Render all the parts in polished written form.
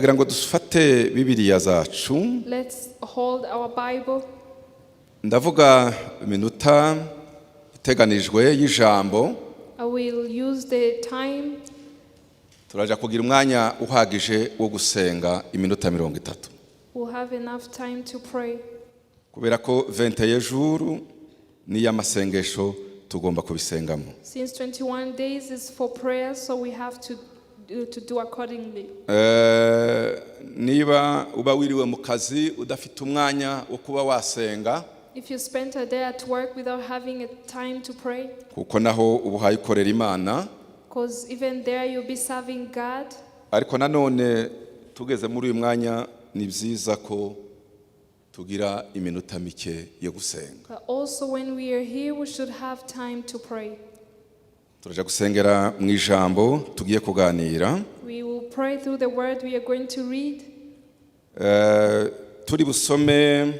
Ndagira ngo dufate Bibiliya zacu. Let's hold our Bible. Ndavuga iminota iteganijwe y'ijambo. I will use the time. Turaja kugira umwanya uhagije wo gusenga, iminota 30. We'll have enough time to pray. Kubera ko 21 jours ni iy'amasengesho, tugomba kubisengamo. Since 21 days is for prayer, so we have to do accordingly. Niba uba wiriwe mu kazi udafite umwanya wo kuba wasenga, If you spent a day at work without having a time to pray, kuko naho uba uhaye ukorera Imana, because even there you'll be serving God. Ariko nanone tugeze muri uyu mwanya, ni byiza ko tugira iminota mike yo gusenga. But also when we are here, we should have time to pray. Turaja gusengera mu ijambo tugiye kuganira. We will pray through the word we are going to read. Turi busome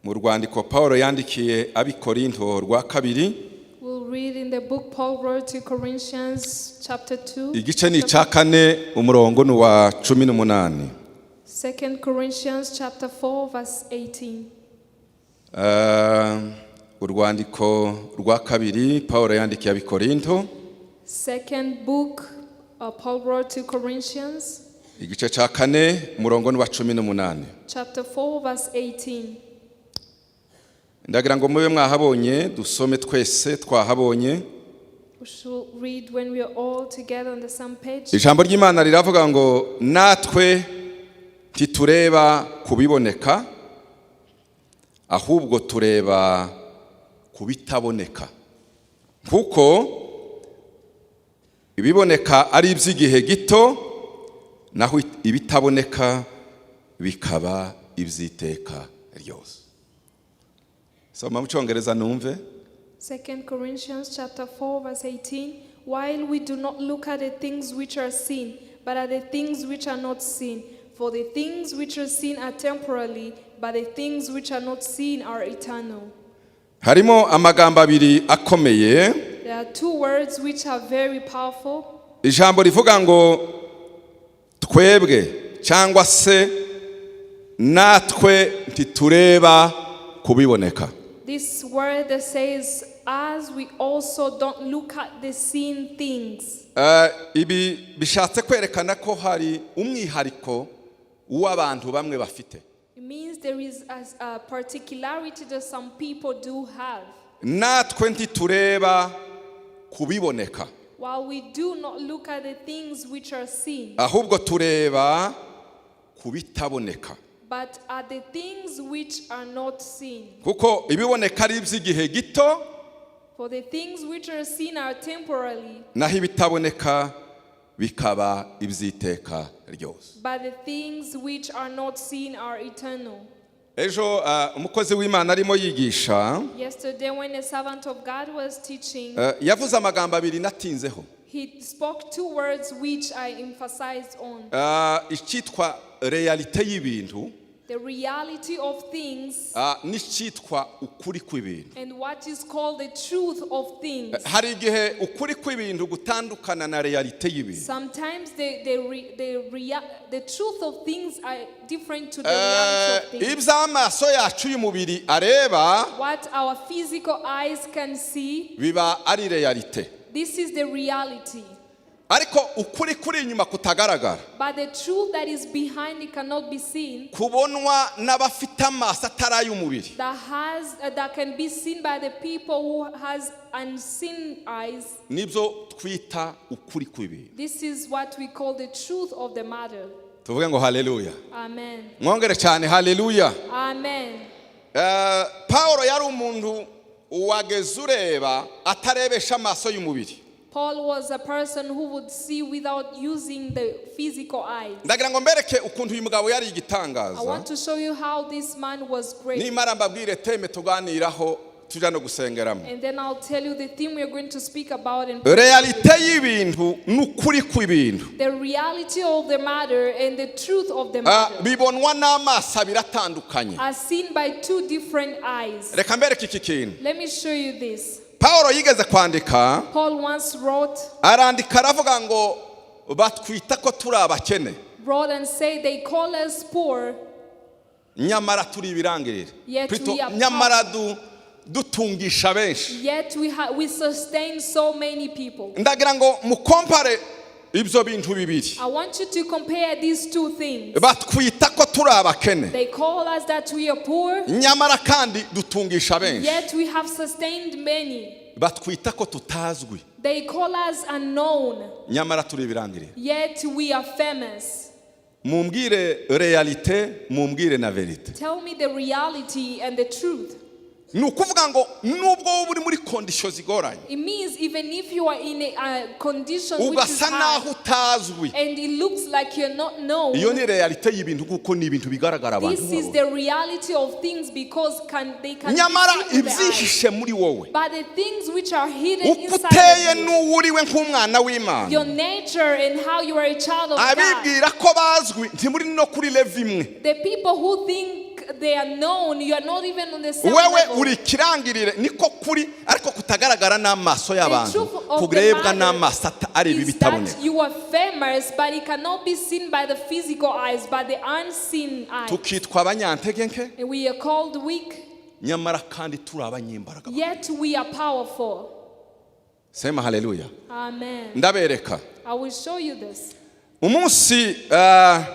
mu rwandiko Paul yandikiye ab'i Korinto rwa kabiri. We'll read in the book Paul wrote to Corinthians, chapter 2. Igice ni icya kane, umurongo ni uwa 18. 2 Corinthians chapter 4 verse 18. Urwandiko rwa kabiri Paul yandikiye ab'i Korinto, Second book Paul wrote to Corinthians, igice cya kane, umurongo ni uwa 18. Chapter 4 verse 18. Ndagira ngo mube mwahabonye, dusome twese twahabonye. We should read when we are all together on the same page. Ijambo ry'Imana riravuga ngo: "Natwe ntitureba ku biboneka, ahubwo tureba ku bitaboneka, kuko ibiboneka ari iby'igihe gito, naho ibitaboneka bikaba iby'iteka ryose." Soma mu Cyongereza numve. 2 Corinthians chapter 4 verse 18. "While we do not look at the things which are seen, but at the things which are not seen, for the things which are seen are temporary, but the things which are not seen are eternal." Harimo amagambo abiri akomeye. There are two words which are very powerful. Ijambo rivuga ngo twebwe cyangwa se natwe ntitureba kubiboneka. This word that says, "As we also don't look at the seen things." Ibi bishatse kwerekana ko hari umwihariko w'abantu bamwe bafite. It means there is a particularity that some people do have. Natwe ntitureba kubiboneka, While we do not look at the things which are seen, ahubwo tureba kubitaboneka, but at the things which are not seen. Kuko ibiboneka ari iby'igihe gito, For the things which are seen are temporary, naho ibitaboneka bikaba iby'iteka ryose. But the things which are not seen are eternal. Ejo umukozi w'Imana arimo yigisha, Yesterday, when a servant of God was teaching, yavuze amagambo abiri natinzeho. He spoke two words which I emphasized on: Icyitwa réalité y'ibintu the reality of things n'icyitwa ukuri kw'ibintu. And what is called the truth of things. Hari igihe ukuri kw'ibintu gutandukana na réalité y'ibintu. Sometimes the truth of things are different to the reality of things. Iby'amaso yacu y'umubiri areba What our physical eyes can see, biba ari réalité, this is the reality. Ariko ukuri kuri inyuma kutagaragara, But the truth that is behind it cannot be seen, kubonwa n'abafite amaso atari ay'umubiri, that can be seen by the people who has unseen eyes. Nibyo twita ukuri kw'ibintu. This is what we call the truth of the matter. Tuvuge ngo haleluya. Amen. Mwongere cyane haleluya. Amen. Paul yari umuntu wageze ureba atarebesha amaso y'umubiri. Paul was a person who would see without using the physical eyes. Ndagira ngo mbereke ukuntu uyu mugabo yari I igitangaza. Want to show you how this man was great. Nimara mbabwire thème tuganiraho, tujya no gusengeramo. And then I'll tell you the theme we are going to speak about and Réalité y'ibintu n'ukuri kw'ibintu the reality of the matter and the truth of the matter bibonwa n'amaso abiri atandukanye. Are seen by two different eyes. Reka mbereke iki kintu. Let me show you this. Paul yigeze kwandika, Paul once wrote, arandika aravuga ngo Batwita ko turi abakene, Wrote and said they call us poor, nyamara turi ibirangirire. Yet Plutôt, we are nyamara dutungisha benshi. Yet we sustain so many people. Ndagira ngo mukompare ibyo bintu bibiri. I want you to compare these two things. Batwita ko turi abakene, They call us that we are poor, nyamara kandi dutungisha benshi. Yet we have sustained many. Batwita ko tutazwi, They call us unknown, nyamara turi ibirangirire. Yet we are famous. Mumbwire réalité, mumbwire na vérité. Tell me the reality and the truth. Ni ukuvuga ngo nubwo wowe uri muri conditions zigoranye, It means even if you are in a condition which is ugasa hard, naho utazwi, and it looks like you're not known, iyo ni réalité y'ibintu kuko ni ibintu bigaragara abantu this is babona. The reality of things because they can be Nyamara seen with the eyes. ibyihishe muri wowe, But the things which are hidden uko inside uteye of you, n'uwo uriwe nk'umwana w'Imana, your nature and how you are a child of God. Abibwira ko bazwi ntimuri no kuri level imwe. The people who think they are known, you are not even on the same Wewe level. Uri ikirangirire, niko kuri, ariko kutagaragara n'amaso y'abantu, Truth of the kurebwa matter n'amaso areba is ibitaboneka. That you are famous, but it cannot be seen by the physical eyes, but the unseen eyes. Tukitwa abanyantege nke, And we are called weak, nyamara kandi turi abanyembaraga. Yet we are powerful. Sema haleluya. Amen. Ndabereka. I will show you this. Umunsi eh,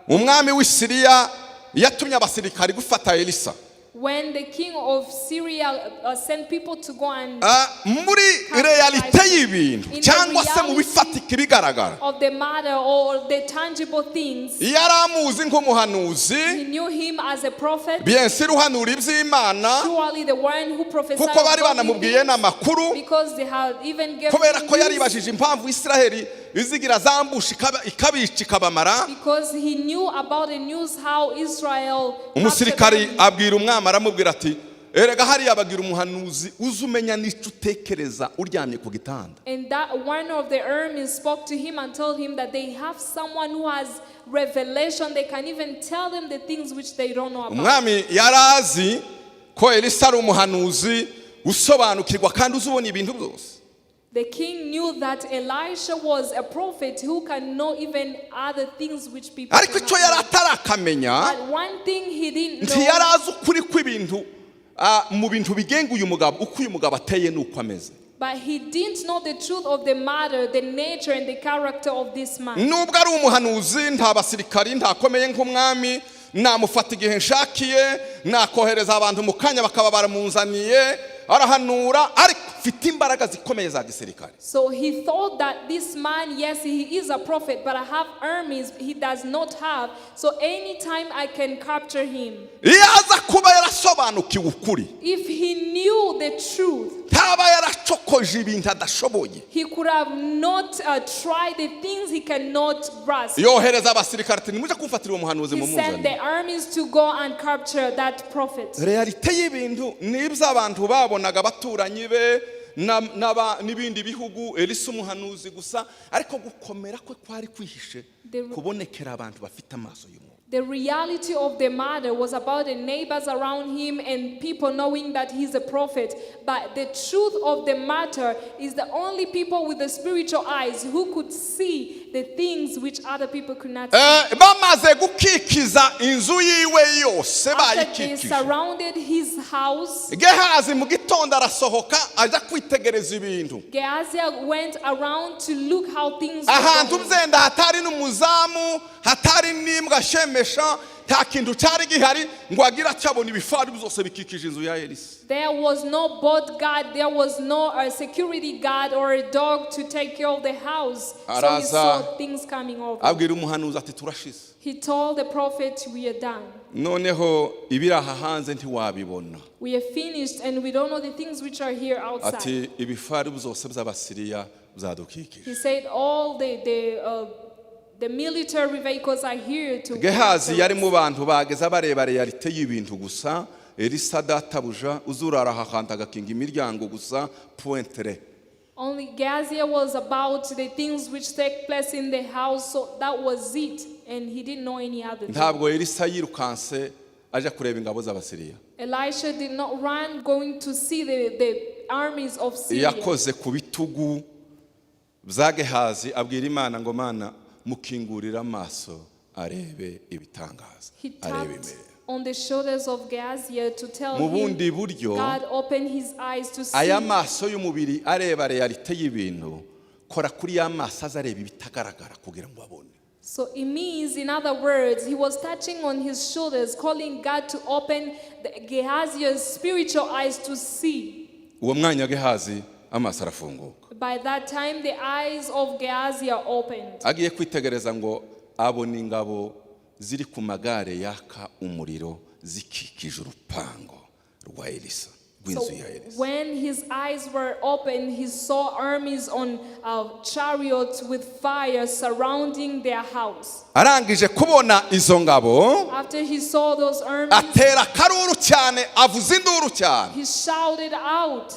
umwami w'i Siriya yatumye abasirikari gufata Elisa, When the king of Syria sent people to go and Ah, muri réalité y'ibintu cyangwa se mu bifatika ibigaragara, of the matter or the tangible things, yari amuzi nk'umuhanuzi, he knew him as a prophet. Bien sûr uhanura iby'Imana, Surely the one who prophesied kuko bari of godly banamubwiye things, n'amakuru, because they had even given kubera him ko news, yaribajije impamvu Israheli izigira zambusha ikabica ikabamara. Because he knew about the news how Israel captured Umusirikari them. Abwira umwami aramubwira ati erega hariya bagira umuhanuzi uzi umenya n'icyo utekereza uryamye ku gitanda. And that one of the armies spoke to him and told him that they have someone who has revelation. They can even tell them the things which they don't know about. Umwami yari azi ko Elisa ari umuhanuzi usobanukirwa kandi uzi ubona ibintu byose. The king knew that Elisha was a prophet who can know even other things which people Ariko cannot icyo yari know. atarakamenya, But one thing he didn't know, ntiyari azi ukuri kw'ibintu ah, mu bintu bigenga uyu mugabo, uko uyu mugabo ateye n'uko ameze. But he didn't know the truth of the matter, the nature and the character of this man. Nubwo ari umuhanuzi, nta basirikari, ntakomeye nk'umwami, namufata igihe nshakiye, nakohereza abantu mu kanya bakaba baramunzaniye, arahanura, ariko mfite imbaraga zikomeye za gisirikare. So he thought that this man, yes, he is a prophet, but I have armies he does not have. So anytime I can capture him. Iyo aza kuba yarasobanukiwe ukuri, If he knew the truth, ntaba yaracokoje ibintu adashoboye. He could have not tried the things he cannot grasp. Yohereza abasirikare ati nimujye kumfatira uwo muhanuzi He sent mumuzane. The armies to go and capture that prophet. Réalité y'ibintu ni ibyo abantu babonaga, abaturanyi be n'ibindi bihugu, Elisa umuhanuzi gusa, ariko gukomera kwe kwari kwihishe kubonekera abantu bafite amaso y'umwuka. The reality of the matter was about the neighbors around him and people knowing that he's a prophet. But the truth of the matter is the only people with the spiritual eyes who could see the things which other people could not see. Eh, bamaze gukikiza inzu yiwe yose, After they bayikikije, surrounded his house, Gehazi mu gitondo arasohoka ajya kwitegereza ibintu. Gehazi went around to look how things were Ahantu going. byenda hatari n'umuzamu, hatari n'imbwa shemesha, nta kintu cyari gihari ngo agire acabona ibifaru byose bikikije inzu ya Elisa. There was no bodyguard, there was no security guard or a dog to take care of the house. So he Araza. Saw things coming over. Abwira umuhanuzi ati turashize. He told the prophet, "We are done. Noneho ibiri aha hanze ntiwabibona. We are finished and we don't know the things which are here outside." Ati ibifaru byose by'Abasiriya byadukikije. He said, "All the military vehicles are here to Gehazi yari mu bantu bageza bareba réalité y'ibintu gusa. Elisa databuja uzurara aha hantu agakinga imiryango gusa, point. Only Gehazi was about the things which take place in the house, so that was it, and he didn't know any other thing. Ntabwo Elisa yirukanse aja kureba ingabo z'Abasiriya. Elisha did not run going to see the armies of Syria. Yakoze ku bitugu Bya Gehazi abwira Imana ngo: "Mana, mukingurire amaso arebe ibitangaza, He arebe tapped imbere." on the shoulders of Gehazi to tell Mu him, bundi buryo, God open his eyes to see. Aya maso y'umubiri areba réalité y'ibintu, kora kuri ya maso aza areba ibitagaragara kugira ngo abone. So it means, in other words, he was touching on his shoulders, calling God to open the Gehazi's spiritual eyes to see. Uwo mwanya Gehazi amaso arafunguka. By that time, the eyes of Gehazi are opened. Agiye kwitegereza ngo abona ingabo ziri ku magare yaka umuriro zikikije urupango rwa Elisa, So rw'inzu ya Elisa. When his eyes were opened, he saw armies on chariots with fire surrounding their house. Arangije kubona izo ngabo, After he saw those armies, atera akaruru cyane, avuza induru cyane. He shouted out.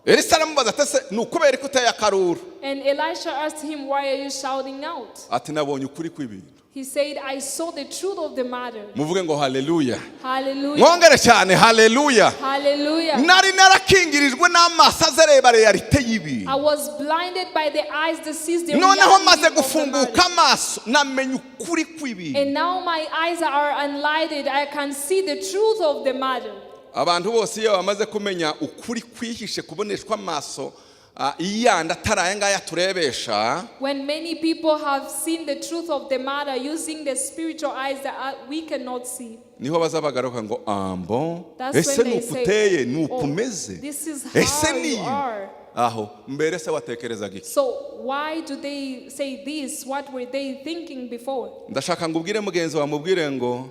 Elisa aramubaza ati: "Ese ni ukubera ko uteye akaruru?" And Elisha asked him, "Why are you shouting out?" Ati: "Nabonye ukuri kw'ibintu." He said, "I saw the truth of the matter." Muvuge ngo haleluya. Hallelujah. Mwongere cyane haleluya. Hallelujah. Nari narakingirijwe n'amaso azareba réalité y'ibintu. I was blinded by the eyes that sees the Noneho reality maze of the gufunguka matter. Amaso namenya ukuri kw'ibintu. And now my eyes are enlightened. I can see the truth of the matter. Abantu bose iyo bamaze kumenya ukuri kwihishe kuboneshwa amaso yandi atari aya ngaya turebesha, When many people have seen the truth of the matter using the spiritual eyes that we cannot see, niho bazabagaruka ngo ambo that's ese when ni they uku say, uteye, ni uku "Oh, umeze, this is ese how ni you are." aho mbere se watekerezaga iki? So why do they say this? What were they thinking before? Ndashaka ngo ubwire mugenzi wawe, mubwire ngo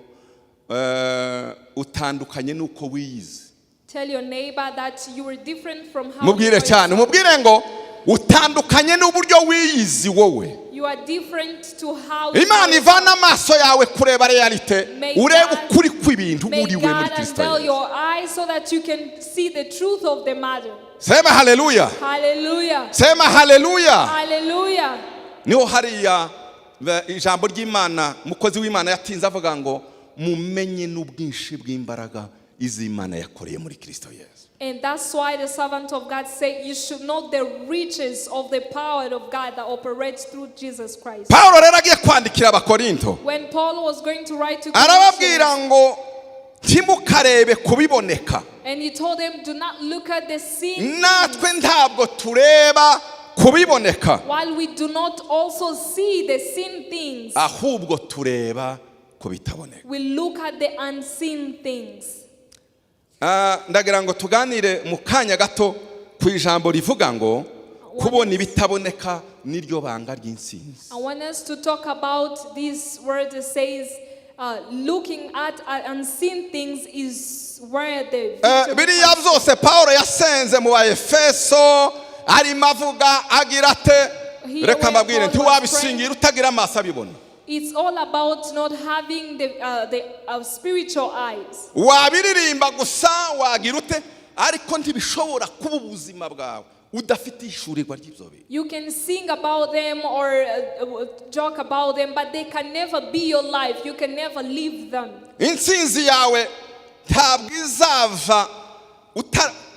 utandukanye n'uko wiyizi. Tell your neighbor that you were different from how you Mubwire are. Cyane, mubwire ngo utandukanye n'uburyo wiyizi wowe. You are different to how you Imana are. ivana amaso yawe kureba réalité, May urebe ukuri kw'ibintu May uriwe muri God Kristo unveil Yesu. your eyes so that you can see the truth of the matter. Sema haleluya. Hallelujah. Sema haleluya. Hallelujah. Niho hariya ijambo ry'Imana, umukozi w'Imana yatinze avuga ngo mumenye n'ubwinshi bw'imbaraga iz'Imana yakoreye muri Kristo Yesu. And that's why the servant of God said, you should know the riches of the power of God that operates through Jesus Christ. Pawulo rero agiye kwandikira Abakorinto, When Paul was going to write to arababwira Corinthians, ngo ntimukarebe kubiboneka. And he told them, do not look at the seen Natwe ntabwo tureba kubiboneka, while we do not also see the seen things. Ahubwo tureba ku bitaboneka. We look at the unseen things. Ndagira ngo tuganire mu kanya gato ku ijambo rivuga ngo kubona ibitaboneka niryo banga ry'intsinzi. I want us to talk about this word that says, looking at unseen things is where the victory Biriya comes. Byose Paul yasenze mu Baefeso arimo avuga agira ate, Here reka where mbabwire, Paul was ntiwabisingira utagira amaso abibona. It's all about not having the spiritual eyes. Wabiririmba gusa, wagira ute, ariko ntibishobora kuba ubuzima bwawe udafite ishurirwa ry'ibyo bintu. You can sing about them or joke about them, but they can never be your life. You can never live them. Intsinzi yawe ntabwo izava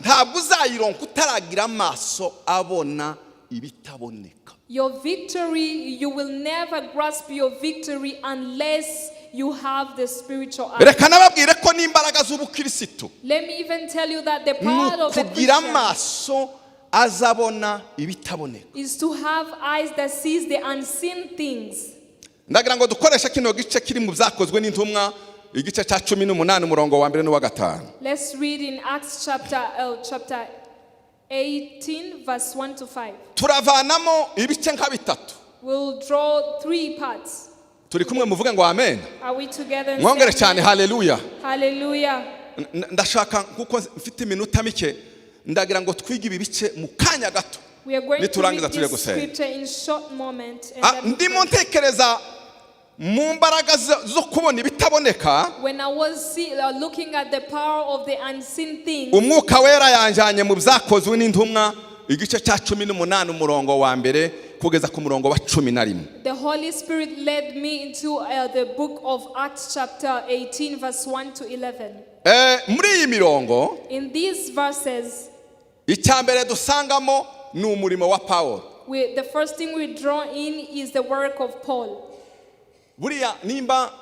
ntabwo uzayironka utaragira amaso abona ibitaboneka. Your victory, you will never grasp your victory unless you have the spiritual eyes. Reka nababwire ko n'imbaraga z'ubukirisitu Let me even tell you that the ni power of a ukugira Christian amaso azabona ibitaboneka. Is to have eyes that sees the unseen things. Ndagira ngo dukoreshe kino gice kiri mu Byakozwe n'Intumwa, igice cya 18, umurongo wa mbere n'uwa gatanu. Let's read in Acts chapter 18, verse 1 to 5. Turavanamo ibice nka bitatu. We'll draw three parts. Turi kumwe? Muvuge ngo amen. Are we together? And Mwongere say cyane amen? haleluya. Hallelujah. Ndashaka kuko mfite iminota mike, ndagira ngo twige ibi bice mu kanya gato. We are going to Niturangiza read tujye this gusenga. Scripture in short moment. And then we Ndimo pray. ntekereza mu mbaraga zo kubona ibitaboneka, When I was looking at the power of the unseen things, Umwuka Wera yanjyanye mu Byakozwe n'Intumwa, igice cya 18, umurongo wa mbere kugeza ku murongo wa 11. The Holy Spirit led me into the book of Acts, chapter 18, verse 1 to 11. Muri iyi mirongo, In these verses, icya mbere dusangamo ni umurimo wa Pawulo. The first thing we draw in is the work of Paul. Buriya nimba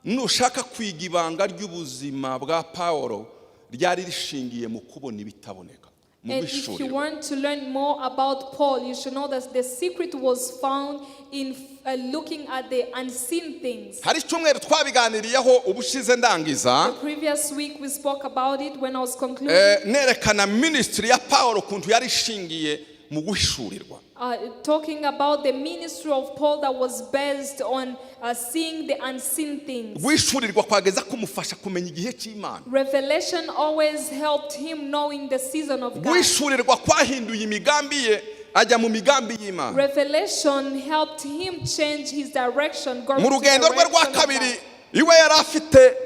nushaka kwiga ibanga ry'ubuzima bwa Pawulo, ryari rishingiye mu kubona ibitaboneka, mu And if you guhishurirwa. Want to learn more about Paul, you should know that the secret was found in looking at the unseen things. Hari icyumweru twabiganiriyeho ubushize ndangiza. The previous week we spoke about it when I was concluding, Nerekana ministry ya Pawulo ukuntu yari ishingiye mu guhishurirwa. Talking about the ministry of Paul that was based on seeing the unseen things. Guhishurirwa kwageza kumufasha kumenya igihe cy'Imana. Revelation always helped him knowing the season of God. Guhishurirwa kwahinduye imigambi ye, ajya mu migambi y'Imana. Revelation helped him change his direction, go Mu to the rugendo rwe rwa direction of kabiri, God. iwe yari afite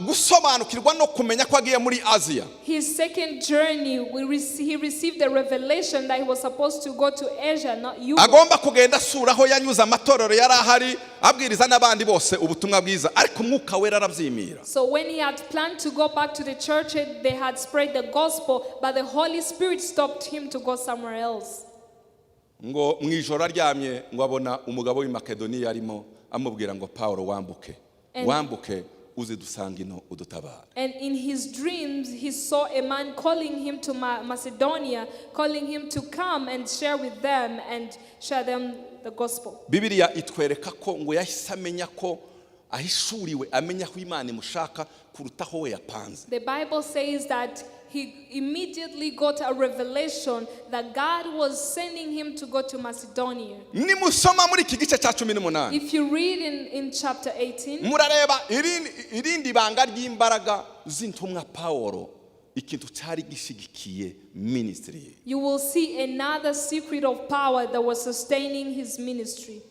gusobanukirwa no kumenya ko agiye muri Aziya. His second journey, he received the revelation that he was supposed to go to Asia, not Europe. Agomba kugenda asura aho yanyuze, amatorero yari ahari, abwiriza n'abandi bose ubutumwa bwiza, ariko Umwuka Wera arabyimira. So when he had planned to go back to the church, they had spread the gospel, but the Holy Spirit stopped him to go somewhere else. Ngo mu ijoro aryamye, ngo abona umugabo w'i Makedoniya arimo amubwira ngo: "Paul, wambuke, wambuke uze dusanga ino udutabara." And in his dreams, he saw a man calling him to Macedonia, calling him to come and share with them and share them the gospel. Bibiliya itwereka ko ngo yahise amenya ko ahishuriwe, amenya aho Imana imushaka kuruta aho we yapanze. The Bible says that he immediately got a revelation that God was sending him to go to Macedonia. Nimusoma muri iki gice cya 18, If you read in chapter 18, murareba irindi banga ry'imbaraga z'intumwa Pawulo, ikintu cyari gishyigikiye ministry ye. You will see another secret of power that was sustaining his ministry.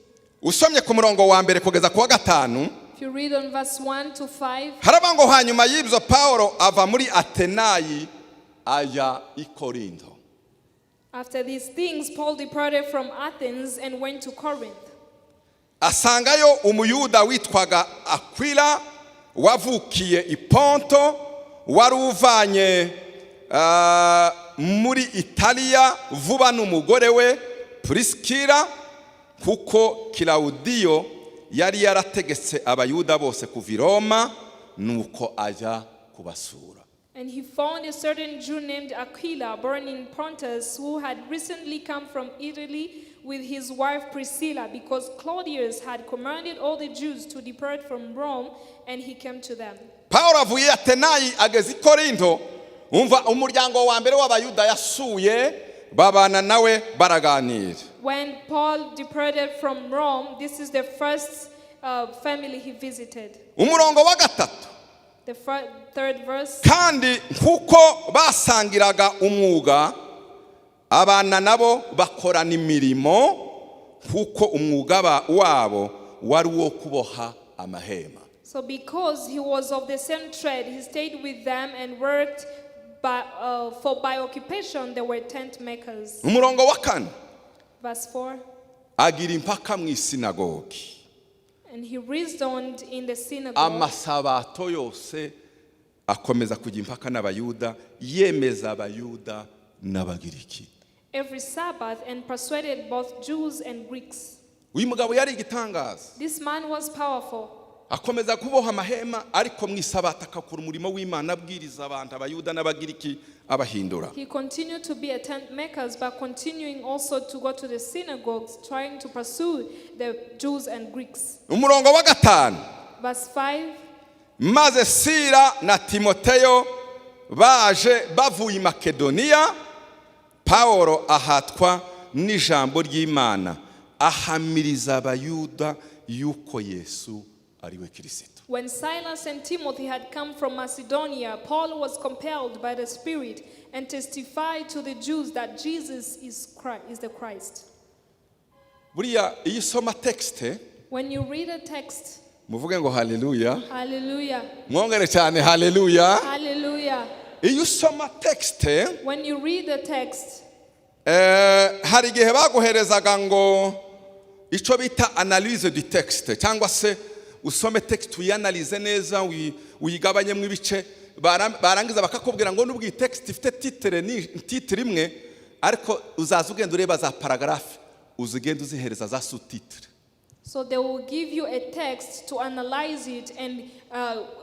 Usomye ku murongo wa mbere kugeza ku wa gatanu, If you read on verse 1 to 5, haravuga ngo: "Hanyuma y'ibyo Pawulo ava muri Atenayi ajya i Korinto." After these things, Paul departed from Athens and went to Corinth. Asangayo Umuyuda witwaga Akwila, wavukiye i Ponto, wari uvanye muri Italiya vuba n'umugore we Purisikira, kuko Kilawudiyo yari yarategetse Abayuda bose kuva i Roma. Nuko ajya kubasura. And he found a certain Jew named Aquila, born in Pontus, who had recently come from Italy with his wife Priscilla, because Claudius had commanded all the Jews to depart from Rome, and he came to them. Paul avuye i Atenayi ageze i Korinto. Umva, umuryango wa mbere w'Abayuda yasuye, babana nawe, baraganira. When Paul departed from Rome, this is the first family he visited. Umurongo wa gatatu. The third verse. "Kandi nk'uko basangiraga umwuga, abana nabo bakorana imirimo, nk'uko umwuga wabo wari uwo kuboha amahema." So, because he was of the same trade, he stayed with them and worked, for by occupation they were tent makers. Umurongo wa kane. Verse 4. "Agira impaka mu isinagogi And he reasoned in the synagogue amasabato yose, akomeza kujya impaka n'Abayuda, yemeza Abayuda n'Abagiriki." every Sabbath and persuaded both Jews and Greeks. Uyu mugabo yari igitangaza. This man was powerful. Akomeza kuboha amahema, ariko mu isabato akakora umurimo w'Imana, abwiriza abantu, Abayuda n'Abagiriki, abahindura. He continued to be a tent makers, but continuing also to go to the synagogues, trying to pursue the Jews and Greeks. Umurongo wa gatanu. Verse 5. "Maze Sira na Timoteyo baje bavuye i Makedoniya, Pawulo ahatwa n'ijambo ry'Imana, ahamiriza Abayuda yuko Yesu ari we Kirisito." When Silas and Timothy had come from Macedonia, Paul was compelled by the Spirit and testified to the Jews that Jesus is the Christ. Buriya iyo usoma texte, When you read a text, muvuge ngo haleluya. Hallelujah, Mwongere cyane, haleluya. Hallelujah. Iyo usoma texte, When you read the text, hari igihe baguherezaga ngo icyo bita analyse du texte, cyangwa se usome texte uyanalize neza, uyigabanyemo ibice. Barangiza bakakubwira ngo nubwo iyi texte ifite titre ni titre imwe, Ariko uzaza ugenda ureba za paragraphe, uzigenda uzihereza za sous-titre. So they will give you a text to analyze it and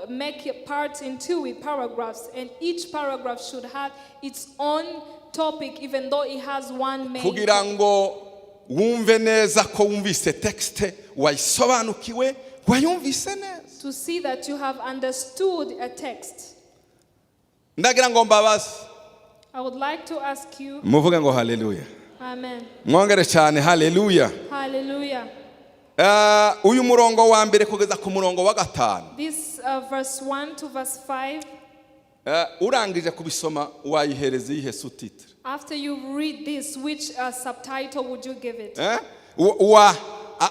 make it parts into it, paragraphs, and each paragraph should have its own topic, even though it has one main. Kugira ngo wumve neza ko wumvise texte, wayisobanukiwe, wayumvise neza. To see that you have understood a text. Ndagira ngo mbabaze. I would like to ask you, Muvuge ngo haleluya. Amen. Mwongere cyane, haleluya. Hallelujah. Eh, uyu murongo wa mbere kugeza ku murongo wa gatanu, This verse 1 to verse 5, eh, urangije kubisoma wayihereza iyihe sous-titre? After you read this, which subtitle would you give it? Eh?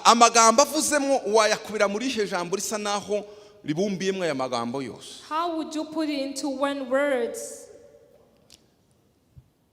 Amagambo avuzemo wayakubira muri ihe jambo risa naho ribumbiyemo aya magambo yose? How would you put it into one words?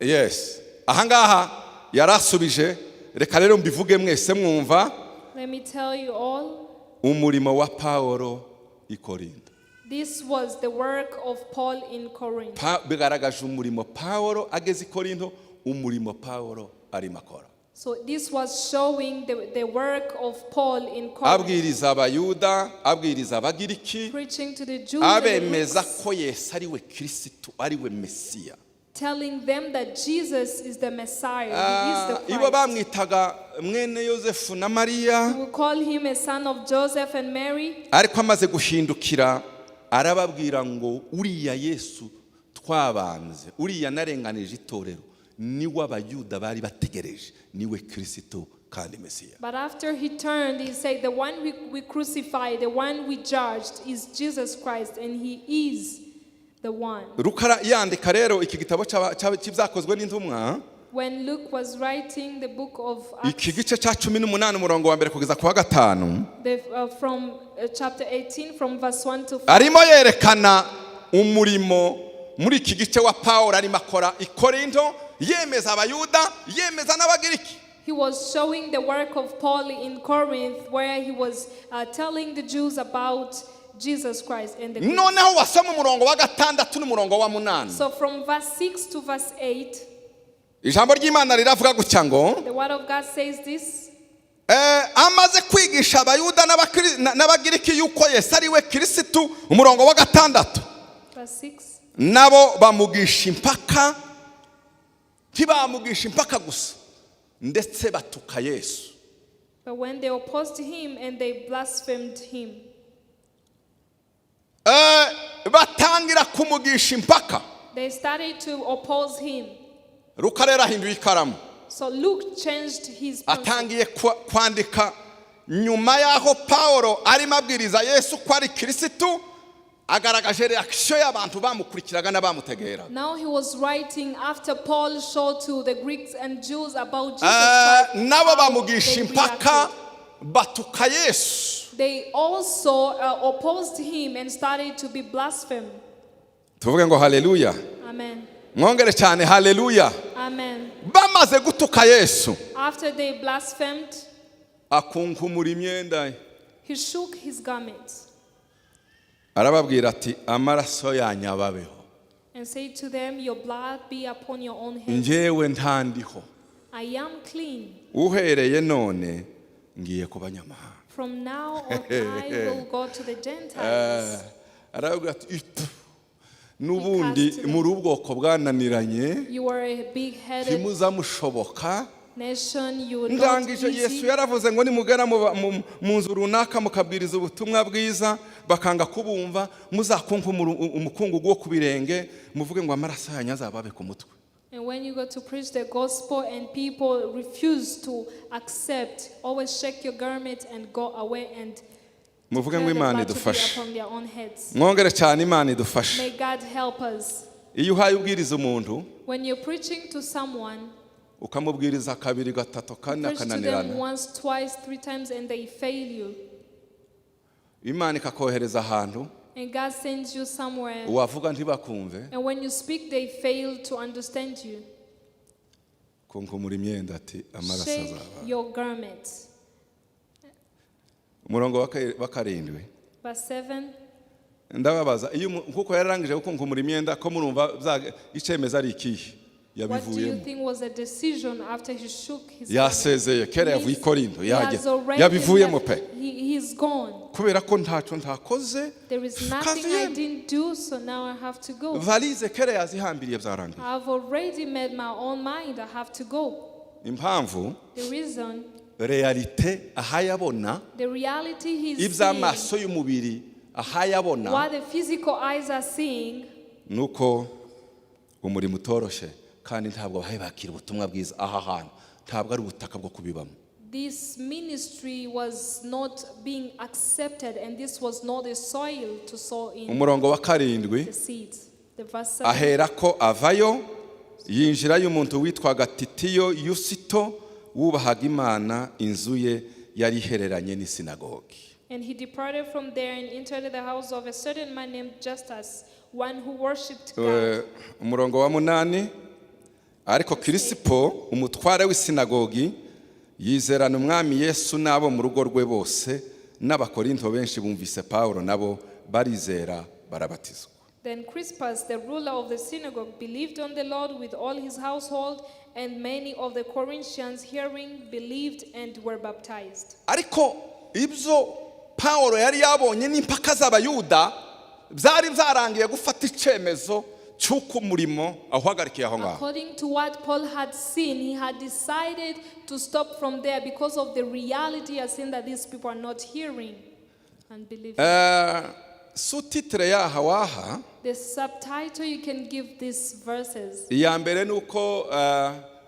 Yes, ahangaha yarasubije. Reka rero mbivuge mwese mwumva. Let me tell you all. Umurimo wa Pawulo i Korinto. This was the work of Paul in Corinth. Bigaragaje umurimo Pawulo ageze i Korinto, umurimo Pawulo arimo akora. So this was showing the work of Paul in Corinth, Abwiriza Abayuda, abwiriza Abagiriki, preaching to the Jews and the abemeza Greeks, ko Yesu ari we Kirisitu, ari we Mesiya. Telling them that Jesus is the Messiah, he is the Ibo Christ. bamwitaga mwene Yosefu na Mariya, We call him a son of Joseph and Mary. Ariko amaze guhindukira arababwira ngo uriya Yesu twabanze, uriya narenganije itorero, niwe Abayuda bari bategereje, niwe Kirisito kandi Mesiya. But after he turned, he said, "The one we crucified, the one we judged, is Jesus Christ, and he is the one." Luka yandika rero iki gitabo cy'Ibyakozwe n'Intumwa, When Luke was writing the book of iki Acts, gice cya 18, umurongo wa mbere kugeza ku wa gatanu, from chapter 18, from verse 1 to 5, arimo yerekana umurimo muri iki gice wa Pawulo arimo akora i Korinto, yemeza Abayuda, yemeza n'Abagiriki. He was showing the work of Paul in Corinth, where he was telling the Jews about Jesus Christ and the Greeks. Noneho wasoma umurongo wa gatandatu n'umurongo wa munani, So from verse 6 to verse 8, ijambo ry'Imana riravuga gutya ngo, the word of God says this. Eh, amaze kwigisha Abayuda n'Abagiriki yuko Yesu ari we Kirisitu, umurongo wa gatandatu, Verse 6. Nabo bamugisha impaka. Ntibamugisha impaka gusa, ndetse batuka Yesu. But when they opposed him and they blasphemed him, Eh, batangira kumugisha impaka. They started to oppose him. Luka rero ahinduye ikaramu. So Luke changed his pencil. Atangiye kwandika nyuma y'aho Pawulo arimo abwiriza Yesu ko ari Kirisitu, agaragaje réaction y'abantu bamukurikiraga n'abamutegera. Now he was writing after Paul showed to the Greeks and Jews about Jesus Eh, Christ, nabo how bamugisha they impaka, reacted. batuka Yesu. They also opposed him and started to be blasphemed. Tuvuge ngo haleluya. Amen. Mwongere cyane, haleluya. Amen. Bamaze gutuka Yesu, After they blasphemed, akunkumura imyenda ye, he shook his garments arababwira ati amaraso yanyu ababeho, and said to them, "Your blood be upon your own head. Njyewe ntandiho. I am clean. Uhereye none ngiye ku banyamahanga. From now on, I will go to the Gentiles." Arababwira ati "Itu, n'ubundi muri ubwoko bwananiranye, You are a big headed ntimuzamushoboka. Nation. You are not Ndangije Yesu easy. yaravuze ngo nimugera mu nzu runaka mukabwiriza ubutumwa bwiza bakanga kubumva, muzakunkumura umukungugu wo ku birenge, muvuge ngo amaraso yanyu azababe ku mutwe. And when you go to preach the gospel and people refuse to accept, always shake your garment and go away and Muvuge ngo declare the Imana blood to be idufashe. Upon their own heads. Mwongere cyane, Imana idufashe. May God help us. Iyo uhaye ubwiriza umuntu, When you're preaching to someone, ukamubwiriza kabiri, gatatu, kane, preach to them akananirana, once, twice, three times, and they fail you. Imana ikakohereza ahantu, And God sends you somewhere. wavuga ntibakumve, And when you speak, they fail to understand you. Kunkumura imyenda ati amaraso Shake azaba. Your garments. Umurongo wa karindwi. Verse 7. Ndababaza, iyo kuko yararangije gukunkumura imyenda, ko murumva icyemezo ari ikihe? What do you Yabivuyemo. Think was the decision after he shook his garment? Yasezeye kera, yavuye i Korinto. He Yajya has already yabivuyemo left. pe. He's gone. Kubera ko ntacyo ntakoze. There is nothing I didn't do, so now I have to go. Valise kera yazihambiriye, byarangiye. I've already made my own mind. I have to go. Impamvu, The reason, réalité ahayabona, the reality he's seeing, iby'amaso y'umubiri ahayabona, what the physical eyes are seeing, ni uko umurimo utoroshye kandi ntabwo bahaye bakira ubutumwa bwiza. Aha hantu ntabwo ari ubutaka bwo kubibamo. This ministry was not being accepted, and this was not a soil to sow in Umurongo wa 7, the seeds. The verse 7. Ahera ko avayo, yinjirayo umuntu witwaga Titiyo Yusito, wubahaga Imana, inzu ye yari ihereranye n'isinagogi. And he departed from there and entered the house of a certain man named Justus, one who worshipped God. Umurongo wa 8, ariko Kirisipo umutware w'isinagogi yizerana Umwami Yesu n'abo mu rugo rwe bose, n'Abakorinto benshi bumvise Pawulo nabo barizera, barabatizwa. Then Crispus, the ruler of the synagogue, believed on the Lord with all his household, and many of the Corinthians, hearing, believed and were baptized. Ariko ibyo Pawulo yari yabonye n'impaka z'Abayuda byari byarangiye gufata icyemezo cy'uko umurimo awuhagarikiye aho ngaho. According to what Paul had seen, he had decided to stop from there because of the reality he has seen that these people are not hearing and believing. Sous-titre yaha waha, The subtitle you can give these verses. Iya mbere ni uko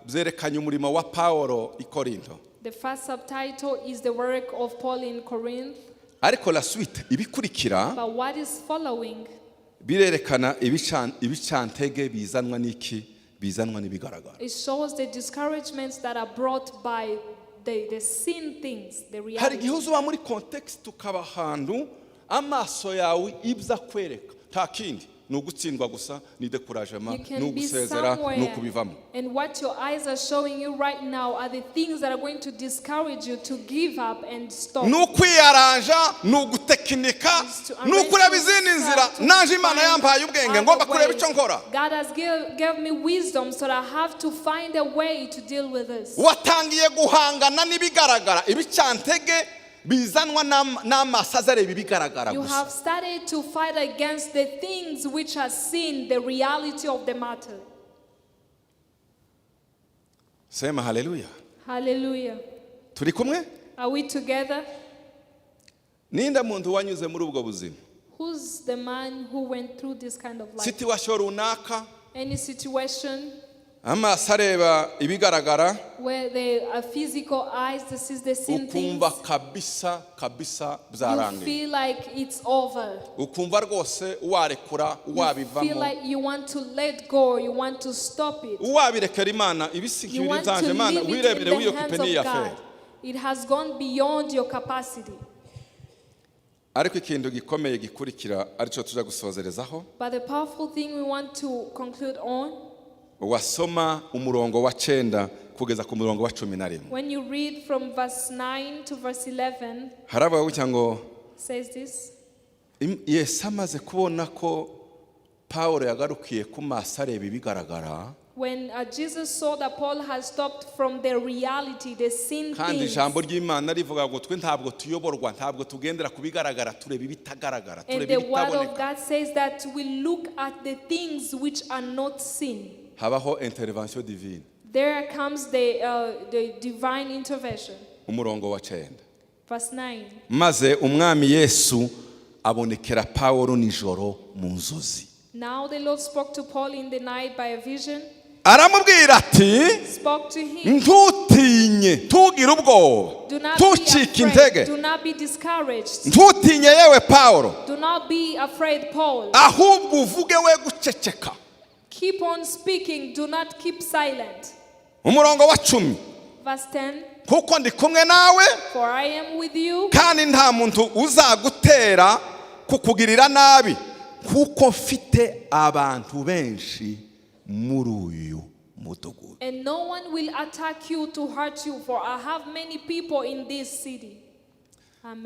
byerekanye umurimo wa Pawulo i Korinto. The first subtitle is the work of Paul in Corinth, Ariko la suite, ibikurikira, but what is following birerekana ibicantege bizanwa n'iki? Bizanwa n'ibigaragara. it shows the discouragements that are brought by the seen things, the Hari reality. igihe uzuba muri contexte, ukaba ahantu amaso yawe ibyo akwereka nta kindi, ni ugutsindwa gusa, ni découragement, You ni can be ugusezera, ni somewhere, ukubivamo. And what your eyes are showing you right now are the things that are going to discourage you to give up and stop. Ni ukwiyaranja, ni ugutekinika, Is to ni ukureba izindi nzira. Naje Imana yampaye ubwenge, ngomba kureba icyo nkora. God has gave me wisdom, so that I have to find a way to deal with this. Watangiye guhangana n'ibigaragara, ibicantege bizanwa n'amaso azareba ibigaragara You gusa. Have started to fight against the things which are seen, the reality of the matter. Sema haleluya. Hallelujah. Turi kumwe? Are we together? Ninde muntu wanyuze muri ubwo buzima? Who's the man who went through this kind of life? Situation runaka, Any situation amaso areba ibigaragara, where the physical eyes this is the seen things, ukumva kabisa kabisa you byarangiye, feel like it's over. Ukumva rwose warekura, You feel wabivamo, like you want to let go, you want to stop it. wabirekera Imana, You ibisikira want to ibyanje Imana leave it wirebere, in the wiyokipe hands of n'iyi God. affaire. It has gone beyond your capacity. Ariko ikintu gikomeye gikurikira, aricyo tuja gusozerezaho, But the powerful thing we want to conclude on, wasoma umurongo wa 9 kugeza ku murongo wa 11, when you read from verse 9 to verse 11, haravuga gutya ngo, says this. Yesu amaze kubona ko Pawulo yagarukiye ku maso areba ibigaragara, When Jesus saw that Paul has stopped from the reality, the seen kandi things, ijambo ry'Imana rivuga ngo twe ntabwo tuyoborwa, ntabwo tugendera ku bigaragara, tureba ibitagaragara, and tureba the word of ibitaboneka. God says that we look at the things which are not seen. Habaho intervention divine. There comes the divine intervention. Umurongo wa 9, Verse 9. maze Umwami Yesu abonekera Pawulo nijoro mu nzozi, Now the Lord spoke to Paul in the night by a vision, aramubwira ati, spoke to him. Ntutinye, ntugire ubwoba, Do not be ntucike afraid. intege, Do not be discouraged. ntutinye yewe Pawulo, Do not be afraid, Paul. ahubwo uvuge, we guceceka. Keep on speaking. Do not keep silent. Umurongo wa 10, Verse 10. kuko ndi kumwe nawe, For I am with you, kandi nta muntu uzagutera kukugirira nabi, kuko mfite abantu benshi muri uyu mudugudu. And no one will attack you to hurt you, for I have many people in this city. Amen.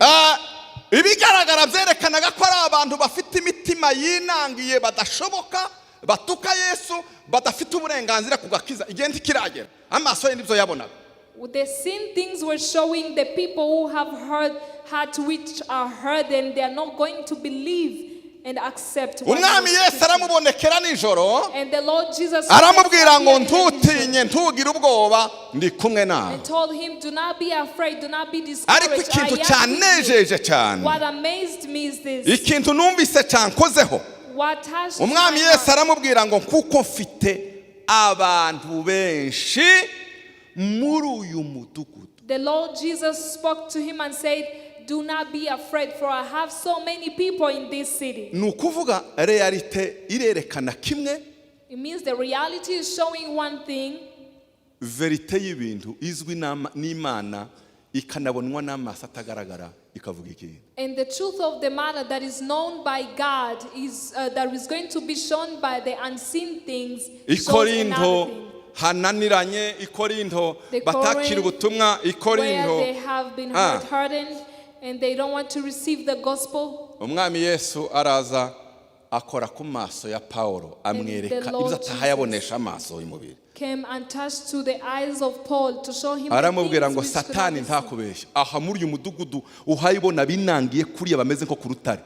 Ibigaragara byerekanaga ko ari abantu bafite imitima yinangiye, badashoboka, Batuka Yesu, badafite uburenganzira ku gakiza, igihe ntikiragera. Amaso ye nibyo yabonaga. The seen things were showing the people who have heard heart which are hardened, they are not going to believe and accept what he Umwami was Yesu preaching. Aramubonekera nijoro, And the Lord Jesus Christ aramubwira ngo, appeared in the vision "Ntutinye, ntugire ubwoba, ndi kumwe nawe." and told him, "Do not be afraid, do not be Ariko discouraged. I ikintu am with you." cyanejeje cyane, What amazed me is this. ikintu numvise cyankozeho, What touched my Umwami Yesu heart. aramubwira ngo, "Kuko mfite abantu benshi muri uyu mudugudu." The Lord Jesus spoke to him and said, "Do not be afraid, for I have so many people in this city." Ni ukuvuga réalité irerekana kimwe, It means the reality is showing one thing, vérité y'ibintu izwi n'Imana ikanabonwa n'amaso atagaragara ikavuga ikindi. And the truth of the matter that is known by God is that is going to be shown by the unseen things I shows Korinto another thing. Hananiranye, i Korinto The batakira Corinth, ubutumwa, i where Korinto they have been Ah. hardened and they don't want to receive the gospel. Umwami Yesu araza akora ku maso ya Pawulo, amwereka Lord ibyo atahayabonesha amaso y'umubiri. Came and touched to the eyes of Paul to show him the Aramubwira things ngo, which could not "Satani be seen." ntakubeshya, aha muri uyu mudugudu uhayibona binangiye kuriya bameze nko ku rutare,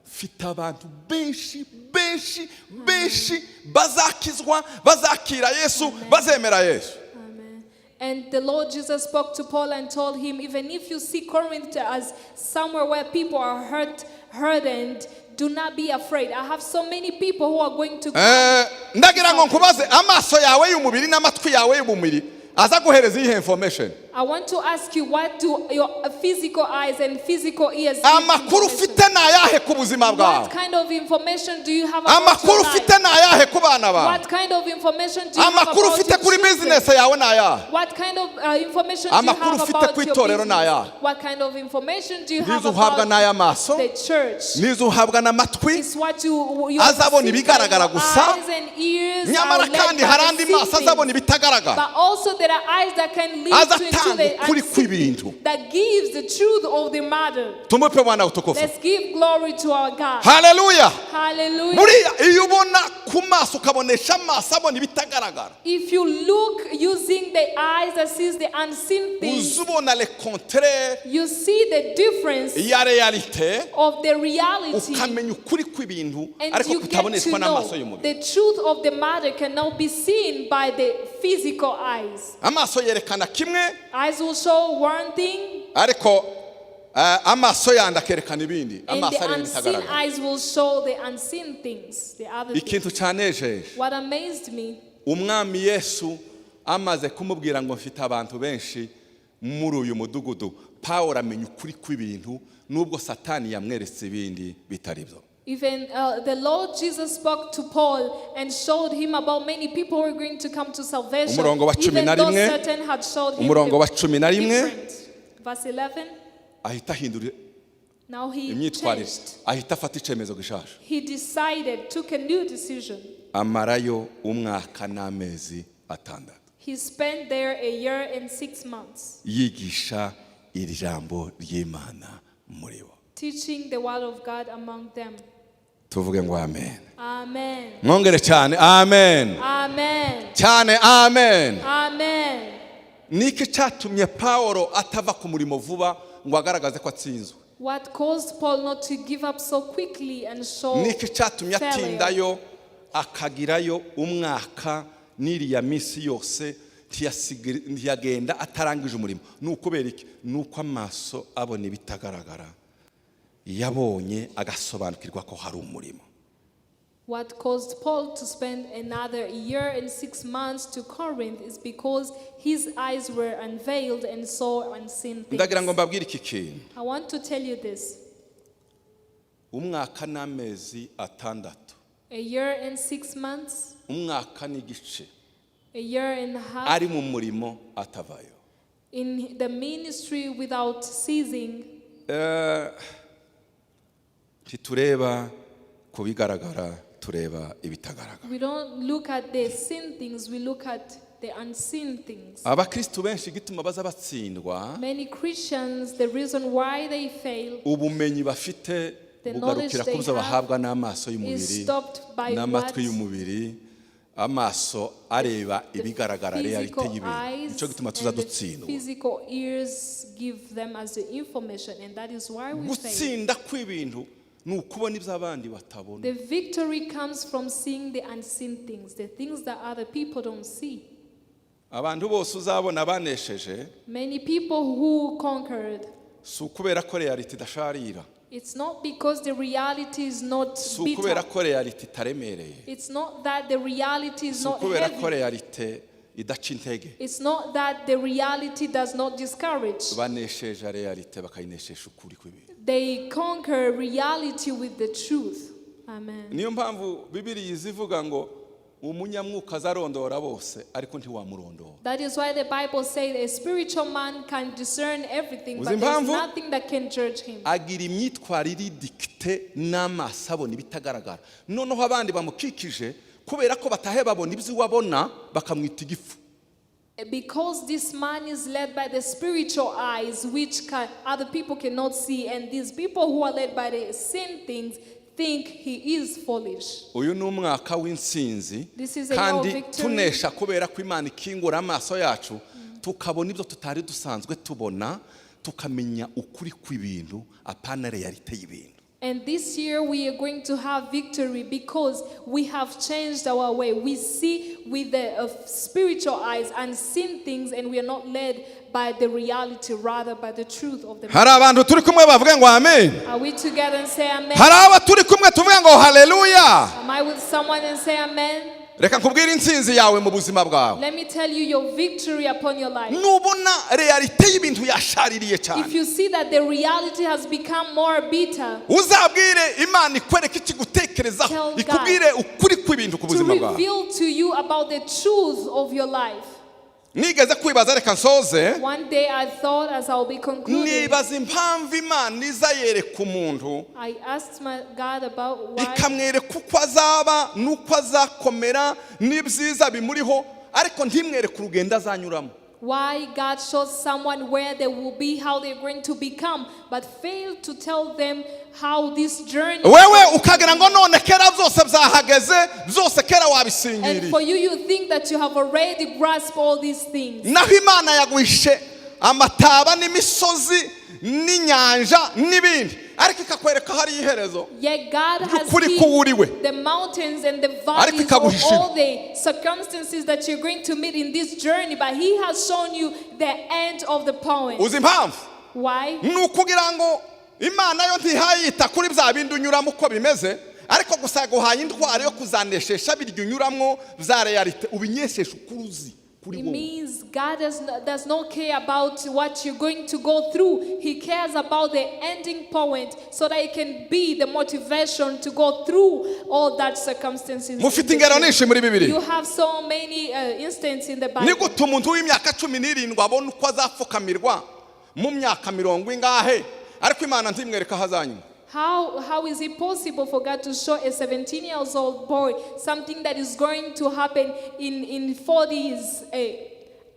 mfite abantu benshi benshi benshi bazakizwa, bazakira Yesu, bazemera Yesu." Amen. And the Lord Jesus spoke to Paul and told him, "Even if you see Corinth as somewhere where people are hurt, hardened, do not be afraid. I have so many people who are going to come." Ndagira ngo nkubaze, amaso yawe y'umubiri n'amatwi yawe y'umubiri aza guhereza iyihe information? I want to ask you, what do your physical eyes and physical ears give Amakuru information? ufite ni ayahe ku buzima bwawe? What kind of information do you have about Amakuru your life? ufite ni ayahe ku bana bawe? What kind of information do you have Amakuru about ufite your kuri children? business yawe ni ayahe? What kind of information do you Amakuru have ufite about ku your itorero ni business? ayahe? What kind of information do you have Nizo uhabwa about n'aya maso, the church? nizo uhabwa n'amatwi It's what you azabona see by ibigaragara your gusa. eyes and ears Nyamara are led kandi by hari the andi seen maso azabona things. ibitagaragara, But also there are eyes that can lead to into azatanga the ukuri unseen kw'ibintu. that gives the truth of the matter. Tumupe Bwana utukufu. Let's give glory to our God. Haleluya. Hallelujah. Buriya iyo ubona ku maso, ukabonesha amaso abona ibitagaragara, If you look using the eyes that sees the unseen things, uza ubona le contraire you see the difference ya réalité, of the reality ukamenya ukuri kw'ibintu, and ariko you get to kutaboneshwa n'amaso know y'umubiri. The truth of the matter cannot be seen by the physical eyes. Amaso yerekana kimwe, Eyes will show one thing, ariko amaso yandi akerekana ibindi. and Amaso the areba unseen ibitagaragara. eyes will show the unseen things, the other things. Ikintu cyanejeje, What amazed me, Umwami Yesu amaze kumubwira ngo, "Mfite abantu benshi muri uyu mudugudu," Pawulo amenya ukuri kw'ibintu nubwo Satani yamweretse ibindi bitari byo. Even the Lord Jesus spoke to Paul and showed him about many people who are going to come to salvation, Umurongo wa cumi even na though rimwe. Satan had showed him Umurongo the wa 11. different. Verse 11. Ahita ahindura Now he imyitwarire, changed. Ahita afata icyemezo gishasha. He decided, took a new decision. Amarayo umwaka n'amezi 6, He spent there a year and 6 months yigisha iri jambo ry'Imana muri bo. Teaching the word of God among them. Tuvuge ngo amen. Amen. Mwongere cyane, amen. Amen. Cyane, amen. Amen. Niki cyatumye Pawulo atava ku murimo vuba ngo agaragaze ko atsinzwe? What caused Paul not to give up so quickly and show Niki cyatumye failure? atindayo akagirayo umwaka n'iriya minsi yose, ntiyagenda atarangije umurimo? Ni ukubera iki? Ni uko amaso abona ibitagaragara yabonye agasobanukirwa ko hari umurimo. What caused Paul to spend another year and 6 months to Corinth is because his eyes were unveiled and saw unseen things. Ndagira ngo mbabwire iki kintu. I want to tell you this. Umwaka n'amezi 6, A year and 6 months, umwaka n'igice, a year and a half ari mu murimo atavayo. In the ministry without ceasing. Ntitureba ku bigaragara, tureba ibitagaragara. We don't look at the seen things, we look at the unseen things. Abakristu benshi igituma baza batsindwa, Many Christians, the reason why they fail, ubumenyi bafite The knowledge bugarukira they ku byo have bahabwa n'amaso y'umubiri is stopped by n'amatwi what y'umubiri, amaso areba the ibigaragara, réalité physical y'ibintu. eyes Nicyo gituma tuza and the dutsindwa. physical ears give them as the information, and that is why we fail. Gutsinda kw'ibintu ni ukubona ibyo abandi batabona. The victory comes from seeing the unseen things, the things that other people don't see. Abantu bose uzabona banesheje, Many people who conquered, si ukubera ko réalité idasharira, it's not because the reality is not si ukubera bitter. ko réalité itaremereye, It's not that the reality is si not ukubera ko heavy. réalité idaca intege. It's not that the reality does not discourage. Banesheje réalité bakayinesesha ukuri kw'ibintu. They conquer reality with the truth. Amen. Niyo mpamvu Bibiriya izivuga ngo umunyamwuka azarondora bose, ariko ntiwamurondora. That is why the Bible says a spiritual man can discern everything, Uzi but there's impamvu? nothing that can judge him. Agira imyitwarire idicté n'amaso abona ibitagaragara, noneho abandi bamukikije, kubera ko batahe babona ibyo iwe abona, bakamwita igifu. Because this man is led by the spiritual eyes, which other people cannot see, and these people who are led by the same things think he is foolish. Uyu ni umwaka w'intsinzi. This is a year of Kandi victory. tunesha kubera ko Imana ikingura amaso yacu, tukabona ibyo tutari dusanzwe tubona, tukamenya ukuri kw'ibintu, apana réalité y'ibintu. And this year we are going to have victory because we have changed our way. We see with the spiritual eyes and seen things, and we are not led by the reality, rather by the truth of the Hari abantu turi kumwe bavuga ngo amen? Are we together and say amen? Hari abo turi kumwe tuvuga ngo haleluya? Am I with someone and say amen? Reka nkubwire intsinzi yawe mu buzima bwawe. Let me tell you your victory upon your life. Nubona réalité y'ibintu yashaririye cyane, If you see that the reality has become more bitter, uzabwire Imana ikwereke ikigutekerezaho, Tell God ikubwire ukuri kw'ibintu ku to buzima bwawe. Reveal to you about the truth of your life. Nigeze kwibaza, reka nsoze, One day I thought, as I'll be concluding, nibaza impamvu Imana iza yereka umuntu, I asked my God about why ikamwereka uko azaba n'uko azakomera n'ibyiza bimuriho, ariko ntimwereke urugendo azanyuramo. Why God shows someone where they will be, how they're going to become, but failed to tell them how this journey. Wewe ukagira ngo none kera byose byahageze, byose kera And wabisingiriye. for you, you think that you have already grasped all these things. Naho Imana yaguhishe amataba n'imisozi n'inyanja n'ibindi, ariko ikakwereka hari iherezo Yet God has ry'ukuri hid k'uwuriwe. The mountains and the valleys of Ikaguhishira. All the circumstances that you're going to meet in this journey, but He has shown you the end of the poem. Uzi impamvu? Why? Ni ukugira ngo Imana yo ntihayita kuri bya bindi unyuramo uko bimeze, ariko gusa yaguhaye intwaro yo kuzaneshesha birya unyuramo bya réalité, ubinyeshesha ukuri uzi kuri It wowe. Means God does not care about what you're going to go through. He cares about the ending point so that it can be the motivation to go through all that circumstances. Mufite ingero nyinshi muri Bibiliya. You have so many instances in the Ni Bible. gute umuntu w'imyaka 17 abona uko azapfukamirwa mu myaka mirongo ingahe, ariko Imana ntimwereka aho azanyura? How is it possible for God to show a 17 years old boy something that is going to happen in 40s?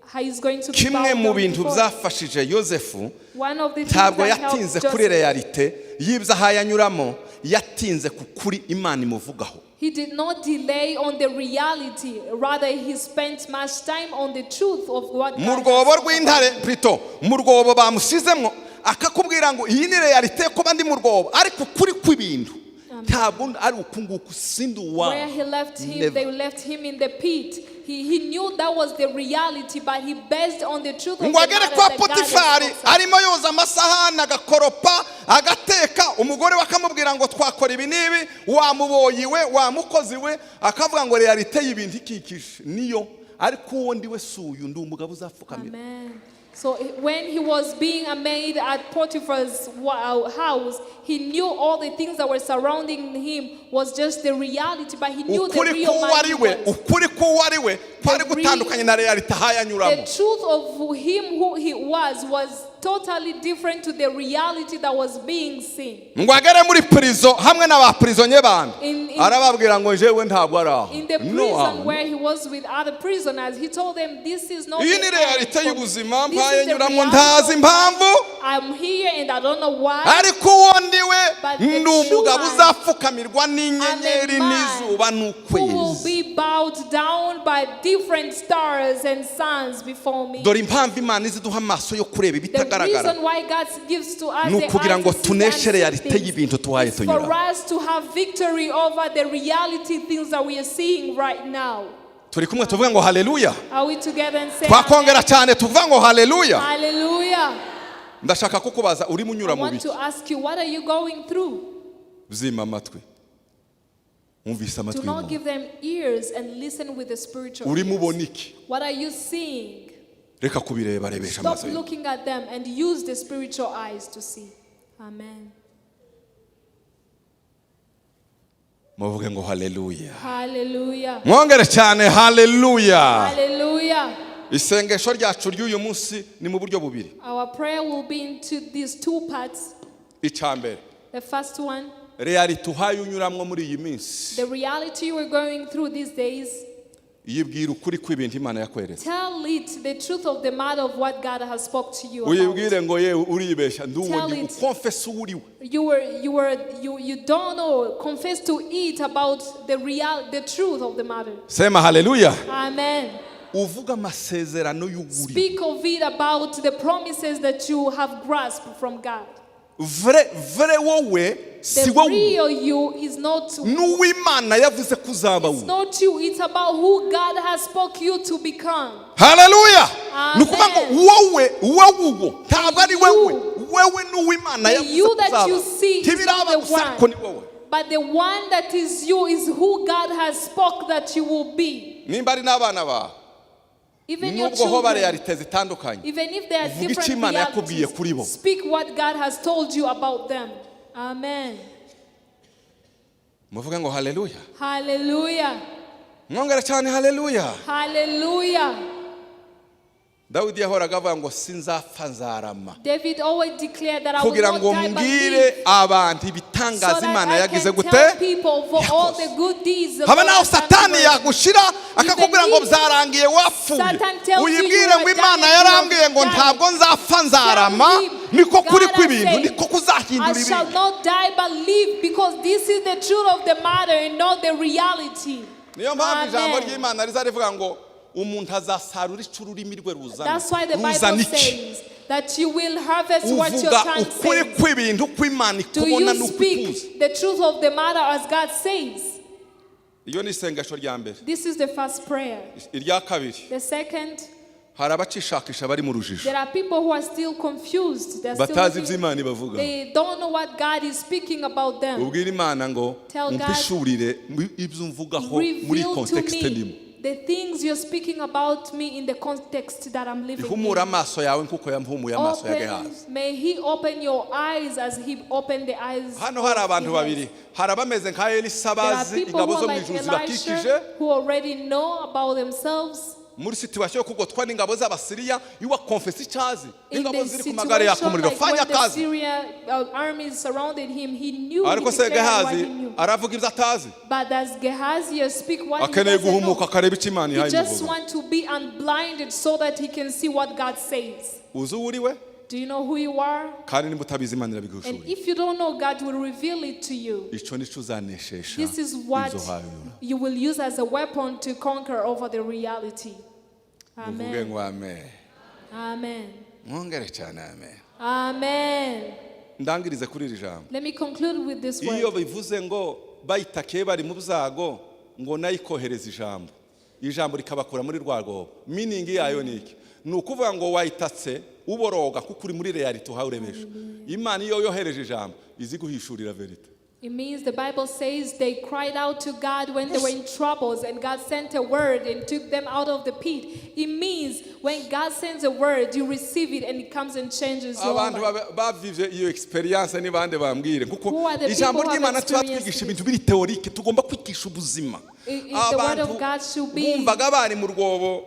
How he's going to be Kimwe bowed mu down bintu before. byafashije Yosefu, One of the things ntabwo that helped yatinze kuri Joseph, réalité y'ibyo aho yanyuramo, yatinze ku kuri Imana imuvugaho. he did not delay on the reality. Rather, he spent much time on the truth of what Mu God rwobo has rw'intare, plutôt mu rwobo bamusizemo, akakubwira ngo iyi ni réalité kuba ndi mu rwobo, ariko ukuri kw'ibintu ntabwo ari uku nguku, sindi uwawe. Where he left him, Never. they left him in the pit. He knew that was the reality, but he based on the truth of Ngo the agere matter kwa that God has Potifari, spoken. arimo yoza amasahani, agakoropa, agateka, umugore we akamubwira ngo twakora ibi n'ibi, wamuboyi we, wamukozi we, akavuga ngo réalité y'ibintu ikikije niyo, ariko uwo ndi we si uyu, ndi umugabo uzapfukamira. Amen. So when he was being a maid at Potiphar's house, he knew all the things that were surrounding him was just the reality, but he knew the Ukuri real k'uwo man ari he we, was. ukuri k'uwo ari we kwari gutandukanye na réalité aho The yanyuramo. truth of him who he was totally different to the reality that was being seen. Ngo agere muri prison hamwe n'aba prisonnier bandi, arababwira ngo njyewe ntabwo ari aho. In the No, prison aho. Where he was with other prisoners, he told them, "This is not Iyi the ni end réalité for me. y'ubuzima This mpaye is the nyuramo, reality ntazi of life. impamvu, I'm here and I don't know why. Ariko uwo ndiwe But the ni umugabo true uzapfukamirwa n'inyenyeri I'm a man n'izuba who will n'ukwezi. Be bowed down by different stars and suns before me." Dore impamvu Imana iziduha amaso yo kureba The ibitagaragara reason why God gives to us ni the ukugira eyes ngo to see the tuneshe unseen réalité things y'ibintu tuhaye is for tunyuramo. Us to have victory over the reality things that we are seeing right now. Turi kumwe tuvuge ngo haleluya. Are we together and say Twakongera amen? cyane tuvuga ngo haleluya. Hallelujah. Ndashaka kukubaza, urimo unyura I mu want biki? To ask you, what are you going through? Zima amatwi, wumvise Do amatwi not y'umuntu. Give them ears and listen with the spiritual Urimo ears. ubona iki? What are you seeing? Reka kubireba, rebesha Stop amaso yawe. looking at them and use the spiritual eyes to see. Amen. Muvuge ngo haleluya. Hallelujah. Mwongere cyane haleluya. Hallelujah. Isengesho ryacu ry'uyu munsi ni mu buryo bubiri. Our prayer will be into these two parts. Icya mbere, The first one, réalité uhaye unyuramwo muri iyi minsi, the reality we're going through these days, yibwira ukuri kw'ibintu Imana yakweretse. Tell it the truth of the matter of what God has spoke to you about. Uyibwire ngo yewe uribeshya, Tell nduwo it. Ukonfesa uwo uriwe. You were, you were, you don't know. Confess to it about the truth of the matter. Sema haleluya. Amen. Uvuga amasezerano y'uwuriwe. Speak of it about the promises that you have grasped from God. Vrai vrai wowe si The wowe, real you is not, n'uw'Imana yavuze ko uzaba it's wowe. Not you. It's about who God has spoke you to become. Haleluya. Ni ukuvuga ngo Amen. wowe wowe uwo ntabwo ari wewe, You. wewe n'uw'Imana The yavuze you ko that uzaba. you see is Ntibiraba not the gusa ariko one. ni wowe. But the one that is you is who God has spoke that you will be. Nimba ari n'abana bawe, Even your nubwo hoba children, réalité zitandukanye, even if there are uvuga icyo different Imana yakubwiye kuri bo. Realities, speak what God has told you about them. Amen. Muvuge ngo haleluya. Hallelujah. Mwongere cyane haleluya. Hallelujah. Dawidi yahoraga avuga ngo sinzapfa, nzarama, David always declared that I will kugira not ngo die but mbwire live, abantu so ibitangaza that Imana I yagize can gute. tell people for all Yakoze. the good deeds the Haba Lord naho has done Satani for us. yagushira akakubwira ngo If byarangiye wapfuye, Satan tells you uyibwire you ngo are Imana done and you yarambwiye have ngo died, ntabwo nzapfa, nzarama, tell him, niko kuri God has kw'ibintu, said, niko kuzahindura I shall ibintu. Not die but live, because this is the truth of the matter and not the reality. Niyo mpamvu ijambo Amen. ry'Imana riza rivuga ngo umuntu azasarura icyo ururimi rwe ruzana. That's why the Ruzana Bible iki? Says that you will harvest what your Uvuga tongue ukuri says. kw'ibintu kw'Imana Do ikubona you n'uko ikuzi. speak the truth of the matter as God says? Iyo ni isengesho rya mbere. This is the first prayer. Irya kabiri, The second, hari abacishakisha bari mu rujijo, there are people who are still confused. They're still batazi looking- ibyo Imana ibavuga. They don't know what God is speaking about them. Ubwire Imana ngo Tell God, umpishurire ibyo umvugaho muri Reveal to contexte ndimo. Me the things you're speaking about me in the context that I'm living Ihumure in. Amaso yawe nk'uko yampumuye amaso ya Gehazi. Open, may He open your eyes as He opened the eyes Hano hari of abantu Gehazi. babiri, hari abameze nka Elisa, There are bazi people ingabo who zo are mu like ijuru zibakikije, Elisha who already know about themselves. Muri situation yo kugotwa n'ingabo z'Abasiriya, iwe akonfesa icyo azi, In ingabo the ziri ku magare yaka situation umuriro, like fanya when the kazi. Syria armies surrounded him, he knew, he Ariko se declared what Gehazi he knew. aravuga ibyo atazi. But as Gehazi speak what he Akeneye doesn't guhumuka know, akareba icyo Imana he ihaye just imuvuga. want to be unblinded so that he can see what God says. Uzi uwo uriwe? Do you know who you are? Kandi niba utabizi, Imana And irabiguhishurira. if you don't know, God will reveal it to you. Icyo nicyo uzaneshesha This is what ibyo uhaye unyura. You will use as a weapon to conquer over the reality. Uvuge Amen. ngo amen. Amen. Mwongere cyane amen. Amen. Ndangirize kuri iri jambo. Let me conclude with this Iyo word. bivuze ngo bayitakiye bari mu byago, ngo nayo ikohereza ijambo, ijambo rikabakura muri rwa rwobo, meaning yayo ni iki? Ni ukuvuga ngo wayitatse uboroga kuko uri muri réalité uhawe urebesha. Imana iyo yohereje ijambo izi guhishurira vérité. It means the Bible says they cried out to God when they were in troubles, and God sent a word and took them out of the pit. It means when God sends a word, you receive it and it comes and changes your Abantu life. Bavivye iyo experience ni bande? Bambwire kuko Who are the ijambo people who have ry'Imana tuba experienced twigisha this? Ibintu biri théorique, tugomba kwigisha ubuzima. The word of God should be Bumvaga bari mu rwobo,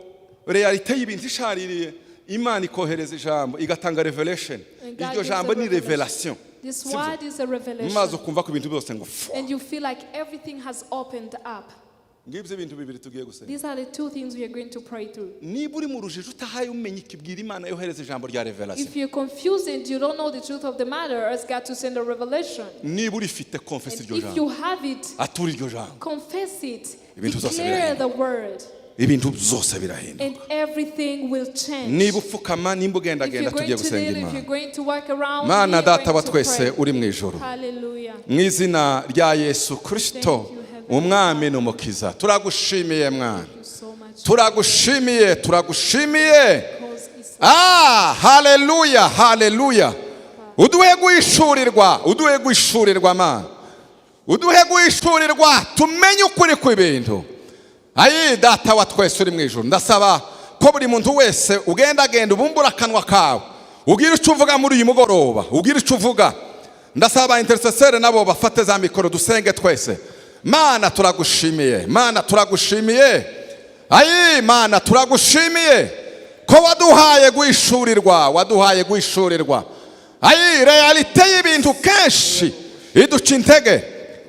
réalité y'ibintu ishaririye, Imana ikohereza ijambo, igatanga revelation. And God Iryo gives jambo a ni revelation. revelation. This Sibyo? Word is a revelation. Maze ukumva ko ibintu byose ngo fu. And you feel like everything has opened up. Ngibyo ibintu bibiri tugiye gusenga. These are the two things we are going to pray through. Niba uri mu rujijo, utahaye umenya ikibwira Imana yohereza ijambo rya revelation. If you're confused and you don't know the truth of the matter, ask God to send a revelation. Niba urifite, confess And iryo if jambo. You have it, Atura iryo jambo. Confess it. Ibintu byose Declare birahinduka. The word. Ibintu byose birahinduka. And everything will change. Niba upfukama, nimba If you're ugendagenda, going tugiye to gusenga kneel, if Imana. You're going to walk around, Mana we are Data wa going to twese pray. uri mu ijuru, Hallelujah. mu izina rya Yesu Kirisito, Thank you, Heavenly Umwami n'Umukiza, turagushimiye Mwana. Thank you so much. Turagushimiye, turagushimiye. Because it's Ah, haleluya, haleluya! Uduhe guhishurirwa, uduhe guhishurirwa Mana, uduhe guhishurirwa tumenye ukuri kw'ibintu. Ayi Data wa twese uri mu ijuru, ndasaba ko buri muntu wese ugendagenda ubumbura akanwa kawe, ugira icyo uvuga muri uyu mugoroba, ugira icyo uvuga. Ndasaba ba intercesseur nabo bafate za mikoro, dusenge twese. Mana, turagushimiye. Mana, turagushimiye. Ayi Mana, turagushimiye ko waduhaye guhishurirwa, waduhaye guhishurirwa. Ayi, réalité y'ibintu kenshi iduca intege,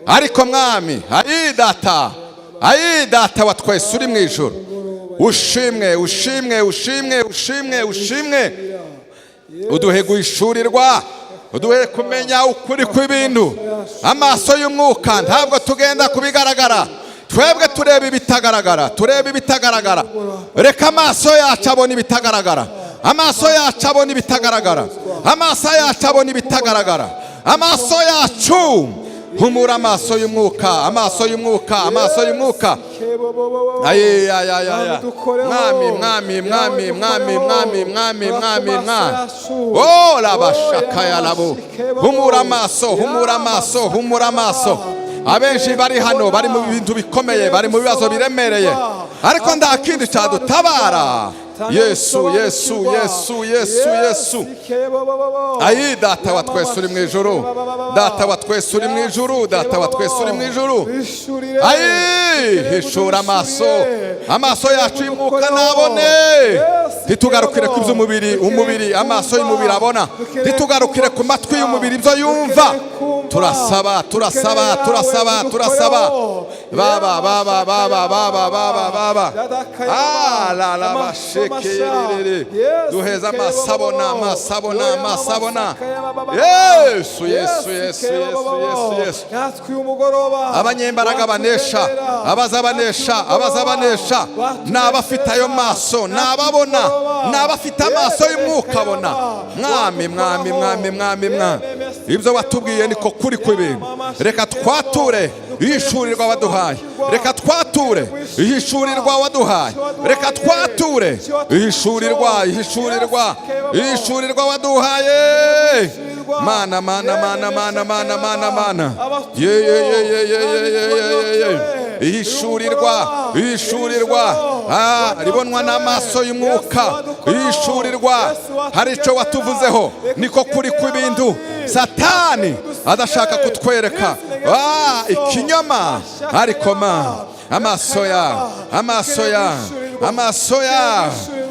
ariko Mwami, ayi Data, ayi Data wa twese uri mu ijuru, ushimwe, ushimwe, ushimwe, ushimwe, ushimwe. Uduhe guhishurirwa, uduhe kumenya ukuri kw'ibintu, amaso y'umwuka. Ntabwo tugenda ku bigaragara, twebwe tureba ibitagaragara, tureba ibitagaragara. Reka amaso yacu abona ibitagaragara, amaso yacu abona ibitagaragara, amaso yacu abona ibitagaragara, amaso yacu humura, amaso y'umwuka, amaso y'umwuka, amaso y'umwuka. Ayi, ay, ay, ay, ay. Mwami, Mwami, Mwami, Mwami, Mwami, Mwami, Mwami, Mwami! Oh, labashaka labo, humura amaso, humura amaso, humura amaso. Abenshi bari hano bari mu bintu bikomeye, bari mu bibazo biremereye, ariko nta kindi cyadutabara. Yesu, Yesu, Yesu, Yesu, Yesu! Ayi Data wa twese uri mu ijuru, Data wa twese uri mu ijuru, Data wa twese uri mu ijuru, ayi hishura amaso, amaso yacu y'umwuka nabone. Ntitugarukire ku by'umubiri, umubiri, amaso y'umubiri abona. Ntitugarukire ku matwi y'umubiri, ibyo yumva. Turasaba, turasaba, turasaba, turasaba. Baba, baba, baba, baba, baba, baba, ah la la bashekerere, duheza amaso abona, amaso abona, amaso abona. Yesu, Yesu, Yesu, Yesu, Yesu, Yesu! Natwe uyu mugoroba Abanyembaraga banesha, abaza banesha, abaza banesha ni abafite ayo maso, ni ababona, ni abafite amaso y'umwuka abona. Mwami, Mwami, Mwami, Mwami, Mwami, ibyo watubwiye niko kuri kw'ibintu. Reka twature ihishurirwa waduhaye, reka twature ihishurirwa waduhaye, reka twature ihishurirwa, ihishurirwa, ihishurirwa waduhaye. Mana, Mana, Mana, Mana, Mana, Mana, Mana! Ye ye ye ye ye ye ye ye ye ye! Ihishurirwa, ihishurirwa, ah, ribonwa n'amaso y'umwuka, ihishurirwa. Hari icyo watuvuzeho, niko kuri kw'ibintu. Satani adashaka kutwereka, ah, ikinyoma, ariko ma amaso ya, amaso ya, amaso ya,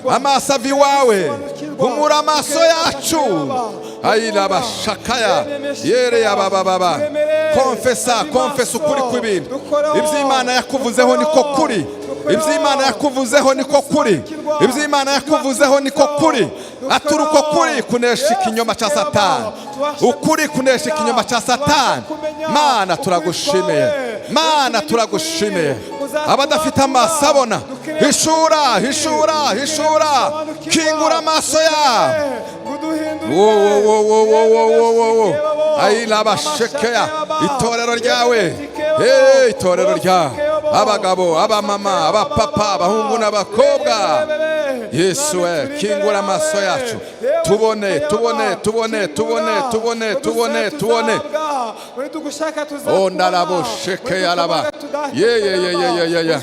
amaso ava iwawe. Humura amaso yacu. Ayirabashakaya yere yabababa. Confessa, confessa ukuri kw'ibintu. Iby'Imana yakuvuzeho niko kuri, iby'Imana yakuvuzeho niko kuri, iby'Imana yakuvuzeho niko kuri. Atura uko kuri kunesha ikinyoma cya Satani, ukuri kunesha ikinyoma cya Satani. Mana, turagushimiye. Mana, turagushimiye. Abadafite amaso abona, hishura, hishura, hishura, kingura amaso yabo. Wo wo wo wo wo wo wo wo wo! Ayirabashekeya, itorero ryawe, hey, itorero ryawe, abagabo, abamama, abapapa, abahungu n'abakobwa. Yesu we, kingura amaso yacu tubone, tubone, tubone, tubone, tubone, tubone, tubone. Oh, ndarabo sheke yaraba ye ye ye ye ye ye ye!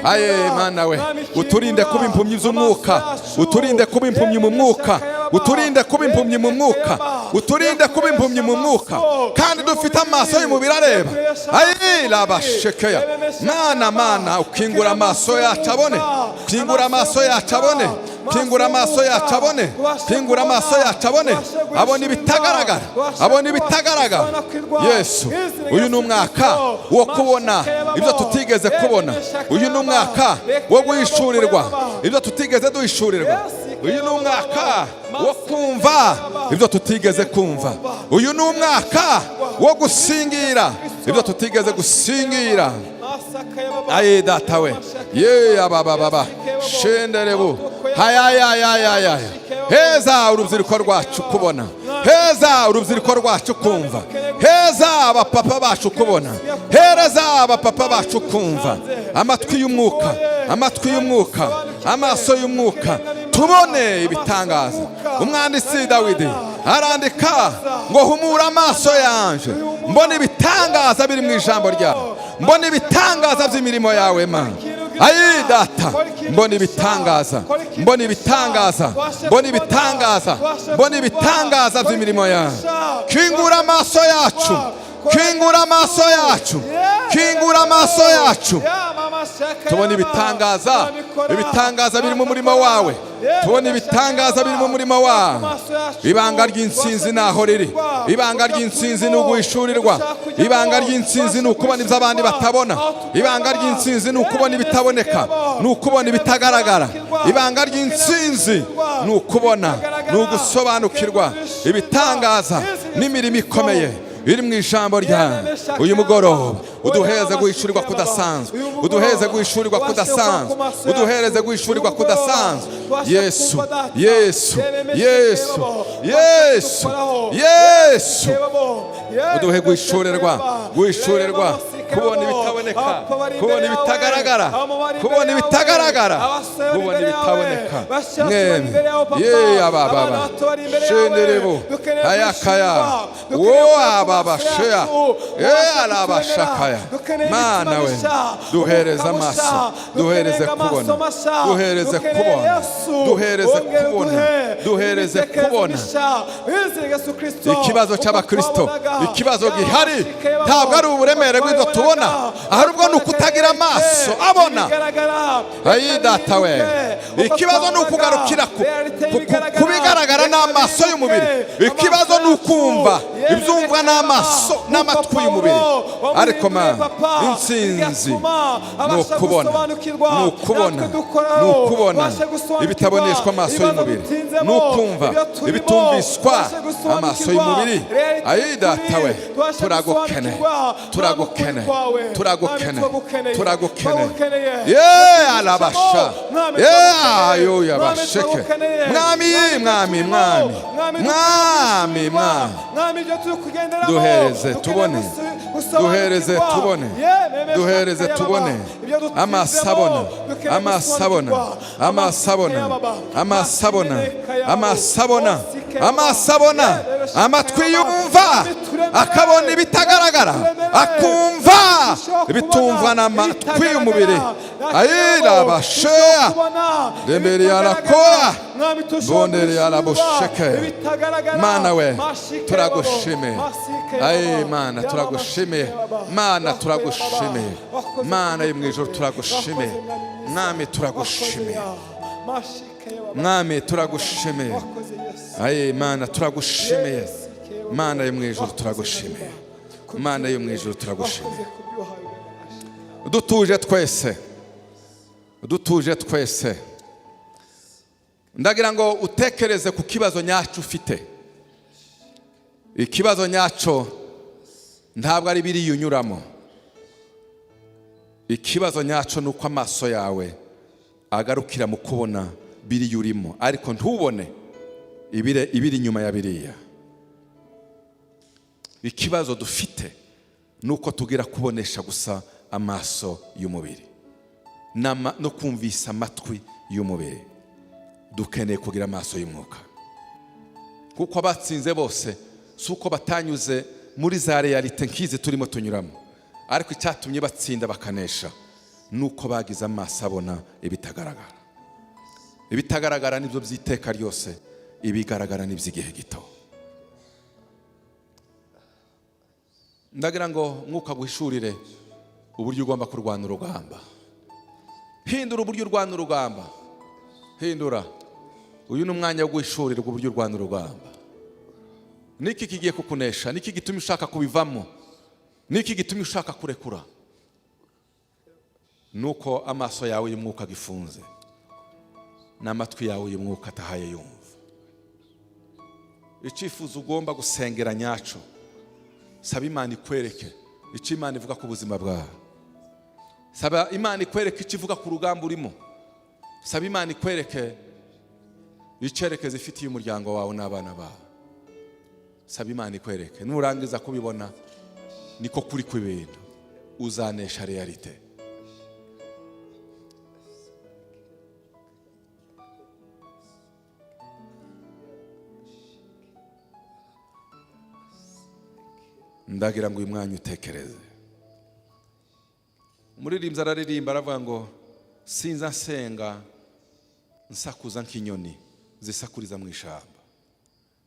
Aye Mana we, uturinde kuba impumyi z'umwuka, uturinde kuba impumyi mu mwuka, uturinde kuba impumyi mu mwuka, uturinde kuba impumyi mu mwuka kandi dufite amaso y'umubiri areba. Ayi rabashekeya! Mana, Mana, ukingura amaso yacu abone, ukingura amaso yacu abone. Kingura amaso yacu abone, kingura amaso yacu abone, abone ibitagaragara, abone ibitagaragara. Yesu, uyu ni umwaka wo kubona ibyo tutigeze kubona. Uyu ni umwaka wo guhishurirwa ibyo tutigeze duhishurirwa. Uyu ni umwaka wo kumva ibyo tutigeze kumva. Uyu ni umwaka wo gusingira ibyo tutigeze gusingira. Aye Data we, ye abababa shenderebu hayayayayaya. Heza urubyiruko rwacu kubona, heza urubyiruko rwacu kumva, heza abapapa bacu kubona, hereza abapapa bacu kumva. Amatwi y'umwuka, amatwi y'umwuka, amaso y'umwuka, tubone ibitangaza. Umwanditsi Dawidi arandika ngo: "Humura amaso yanje, mbona ibitangaza biri mu ijambo ryawe, mbona ibitangaza by'imirimo yawe, Mana." Ayi Data, mbona ibitangaza, mbona ibitangaza, mbona ibitangaza, mbona ibitangaza by'imirimo yawe. Kingura amaso yacu, kingura amaso yacu, kingura amaso yacu, tubona ibitangaza, ibitangaza biri mu murimo wawe, tubona ibitangaza biri mu murimo wawe. Ibanga ry'intsinzi naho riri. Ibanga ry'intsinzi ni uguhishurirwa. Ibanga ry'intsinzi ni ukubona ibyo abandi batabona. Ibanga ry'intsinzi ni ukubona ibitaboneka, ni ukubona ibitagaragara. Ibanga ry'intsinzi ni ukubona, ni ugusobanukirwa ibitangaza n'imirimo ikomeye iri mu ijambo ryawe. Uyu mugoroba uduheze guhishurirwa kudasanzwe, uduheze guhishurirwa kudasanzwe, uduhereze guhishurirwa kudasanzwe. Yesu, Yesu, Yesu, Yesu, Yesu, uduhe guhishurirwa, guhishurirwa, kubona ibitaboneka, kubona ibitagaragara, kubona ibitagaragara, kubona ibitaboneka. Mwene ye abababa shenderebo ayakaya wo ababa sheya ye arabashakaya. Mana we, duhereze amaso, duhereze kubona, duhereze kubona, duhereze kubona, duhereze kubona. Ikibazo cy'abakristo, ikibazo gihari ntabwo ari uburemere bw'ibyo tubona, ahubwo ni ukutagira amaso abona. Ayi Data we, ikibazo ni ukugarukira ku bigaragara n'amaso y'umubiri. Ikibazo ni ukumva ibyumvwa n'amaso n'amatwi y'umubiri. Ariko Mana, intsinzi ni ukubona, ni ukubona, ni ukubona ibitaboneshwa amaso y'umubiri, ni ukumva ibitumviswa amaso y'umubiri. Ayi Data we, turagukene, turagukene, turagukene, turagukene. Ye arabasha, ye ayo yabasheke. Mwami, Mwami, Mwami, Mwami, Mwami, duhereze tubone, duhereze tubone, duhereze tubone. Amaso abona, amaso abona, amaso abona, amaso abona, amaso abona, amaso abona, amatwi yumva, akabona ibitagaragara, akumva ibitumvwa n'amatwi y'umubiri. Ayirabashea rembere yarakoya bondere yarabusheke. Mana we, turagushimiye. Ayi Mana, turagushimiye. Mana, turagushimiye. Mana yo mu ijuru, turagushimiye. Mwami, turagushimiye. Mwami, turagushimiye. Ayi Mana, turagushimiye. Mana yo mu ijuru, turagushimiye. Mana yo mu ijuru, turagushimiye. Dutuje twese, dutuje twese, ndagira ngo utekereze ku kibazo nyacyo ufite. Ikibazo nyacyo ntabwo ari biriya unyuramo. Ikibazo nyacyo ni uko amaso yawe agarukira mu kubona biriya urimo, ariko ntubone ibiri inyuma ya biriya. Ikibazo dufite ni uko tugira kubonesha gusa amaso y'umubiri no kumvisa amatwi y'umubiri. Dukeneye kugira amaso y'umwuka, kuko abatsinze bose si uko batanyuze muri za réalité nk'izi turimo tunyuramo, ariko icyatumye batsinda bakanesha ni uko bagize amaso abona ibitagaragara. Ibitagaragara nibyo by'iteka ryose, ibigaragara ni iby'igihe gito. Ndagira ngo Mwuka guhishurire uburyo ugomba kurwana urugamba. Hindura uburyo urwana urugamba, hindura. Uyu ni umwanya wo guhishurirwa uburyo urwana urugamba. Niki kigiye kukunesha? Niki gituma ushaka kubivamo? Niki gituma ushaka kurekura? Nuko amaso yawe y'umwuka agifunze n'amatwi yawe y'umwuka atahaye yumva. Icyifuzo ugomba gusengera nyaco, saba Imana ikwereke icyo Imana ivuga ku buzima bwawe. Saba Imana ikwereke icyo ivuga ku rugamba urimo. Saba Imana ikwereke icyerekezo ifitiye umuryango wawe n'abana bawe. Saba Imana ikwereke. Nurangiza kubibona, niko kuri kw'ibintu, uzanesha réalité. Ndagira ngo uyu mwanya utekereze. Umuririmbyi araririmba, aravuga ngo: "Sinza nsenga nsakuza nk'inyoni zisakuriza mu ishyamba."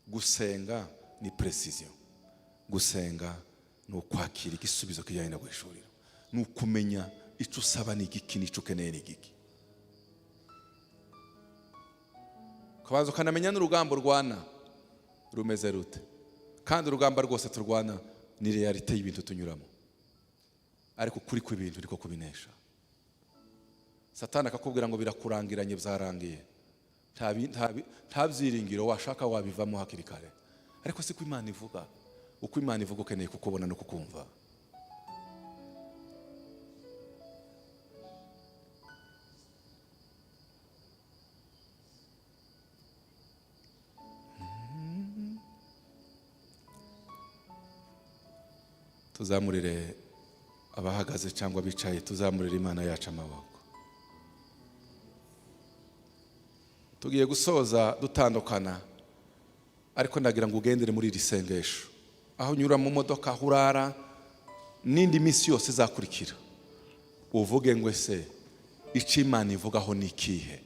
Gusenga ni précision. Gusenga ni ukwakira igisubizo kijyanye no guhishurira, ni ukumenya icyo usaba ni igiki n'icyo ukeneye ni igiki, ukabanza ukanamenya n'urugamba urwana rumeze rute. Kandi urugamba rwose turwana ni réalité y'ibintu tunyuramo, ariko ukuri kw'ibintu niko kubinesha. Satani akakubwira ngo birakurangiranye, byarangiye, nta byiringiro, washaka wabivamo hakiri kare. Ariko siko Imana ivuga. Uko Imana ivuga ukeneye kukubona no kukumva. Tuzamurire abahagaze cyangwa bicaye, tuzamurire Imana yacu amaboko. Tugiye gusoza dutandukana, ariko ndagira ngo ugendere muri iri sengesho aho unyura mu modoka, aho urara, n'indi minsi yose izakurikira, uvuge ngo: "Ese icyo Imana ivugaho ni ikihe?"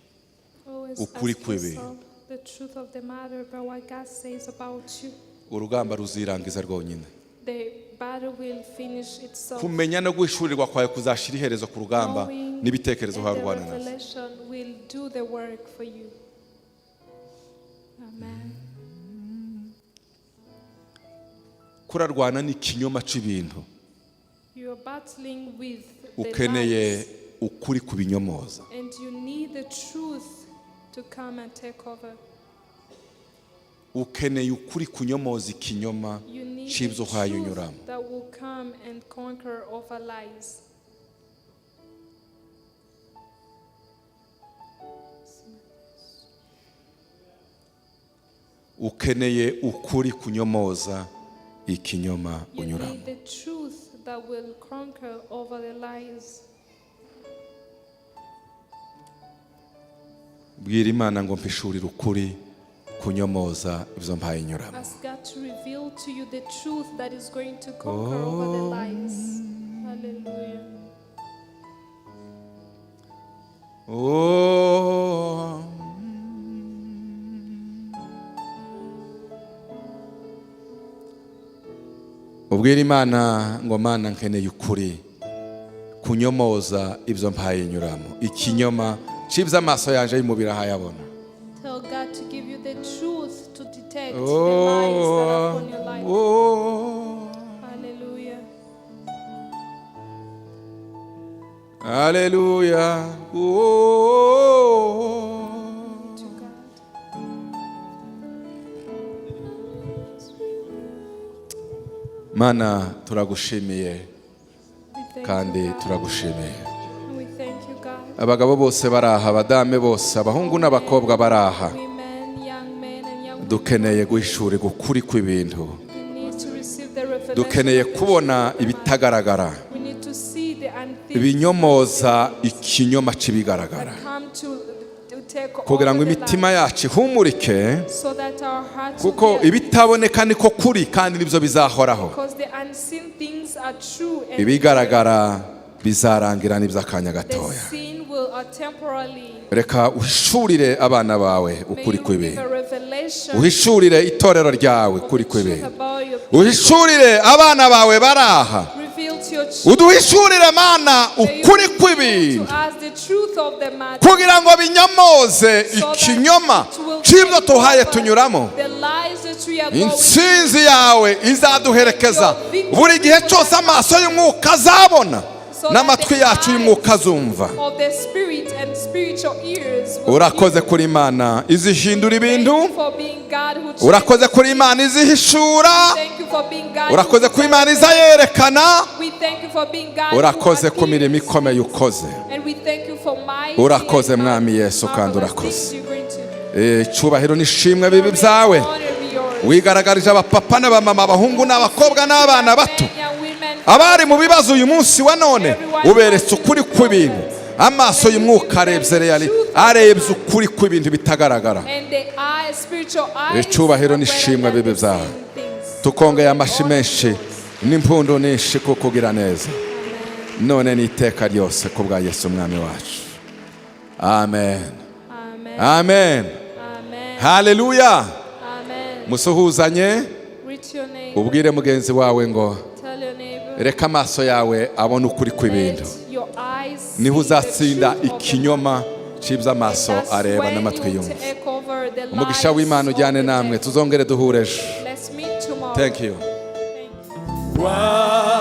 Always Ukuri ask kw'ibintu. yourself the truth of the matter about what God says about you. Urugamba ruzirangiza rwonyine. The battle will finish itself. Kumenya no guhishurirwa kwawe kuzashyira iherezo ku rugamba Knowing n'ibitekerezo and the uharwana nazo. revelation will do the work for you. Amen. Kurarwana n'ikinyoma cy'ibintu. You are battling with the Ukeneye lies, ukuri kubinyomoza. And you need the truth to come and take over. Ukeneye ukuri kunyomoza ikinyoma You need the cy'ibyo uhaye unyuramo. Truth that will come and conquer over lies. Ukeneye ukuri kunyomoza ikinyoma You unyuramo. Need the truth that will conquer over the lies. Bwira Imana ngo: "Mpishurire ukuri kunyomoza ibyo mbaye nyuramo." Ask God to reveal to you the truth that is going to conquer over the lies. Hallelujah. Oh. Ubwira Imana ngo: "Mana, nkeneye ukuri kunyomoza ibyo mpaye nyuramo, ikinyoma cy'ibyo amaso yanjye y'umubiri ahayabona." Tell God to give you the truth to detect the lies that are upon your life. Oh. Hallelujah. Haleluya. Oh. To God. Mana, turagushimiye. We thank Kandi you, God. turagushimiye. And we thank you, God. Abagabo bose bari aha, abadame bose, abahungu n'abakobwa bari aha, Women, young men, and young dukeneye guhishurirwa ukuri kw'ibintu. We need to receive the revelation Dukeneye of the kubona truth. ibitagaragara, We need to see the unseen ibinyomoza ikinyoma cy'ibigaragara, that come to take kugira ngo over the imitima lies, yacu ihumurike, so that our hearts will kuko be at peace. ibitaboneka niko kuri kandi nibyo bizahoraho. Because the unseen things are true and Ibigaragara bizarangira n'iby'akanya the gatoya. Seen will are temporarily. Reka uhishurire abana bawe May ukuri you give kw'ibintu. A revelation Uhishurire itorero ryawe of ukuri the truth kw'ibintu. about your people. Uhishurire abana bawe bari aha Reveal to your Uduhishurire, Mana, May you ukuri reveal to kw'ibintu us the truth of the matter, kugira ngo binyomoze so that ikinyoma it will cy'ibyo take tuhaye over tunyuramo. the lies that we are going. Intsinzi yawe izaduherekeza buri gihe cyose amaso y'umwuka azabona n'amatwi yacu y'umwuka azumva. Of the spirit and spiritual ears will Urakoze hear. kuri Imana izihindura ibintu. Thank you for being God who changes. Urakoze kuri Imana izihishura. Thank you for being God who Urakoze kuri Imana izayerekana. We thank you for being God who Urakoze ku mirimo appears. ikomeye ukoze. And we thank you for mighty Urakoze, and Mwami Yesu, kandi marvelous urakoze. things you're going to do. Icyubahiro n'ishimwe bibe byawe. Honor be yours. Wigaragarije abapapa n'abamama, abahungu n'abakobwa n'abana bato, Men and women, abari mu bibazo uyu munsi wa none. Uberetse ukuri kw'ibintu. Amaso y'umwuka arebye reality, arebye ukuri kw'ibintu bitagaragara. And the eyes, spiritual eyes, Icyubahiro are n'ishimwe better bibe than the byawe. seen things. Tukongeye amashyi Honor be menshi yours. n'impundu nyinshi kukugira neza none n'iteka ryose ku bwa Yesu Umwami wacu. Amen. Amen. Amen. Amen. Haleluya. Amen. Musuhuzanye. Greet your neighbor. Ubwire mugenzi wawe ngo Tell your neighbor. reka amaso yawe abone ukuri kw'ibintu. Let your eyes see Niho the uzatsinda truth of the ikinyoma cy'ibyo amaso That's areba when n'amatwi you yumva. take over the Umugisha lies w'Imana of ujyane the namwe. devil. Tuzongere duhure ejo. Let's meet tomorrow. Thank you. Thank you. Wow.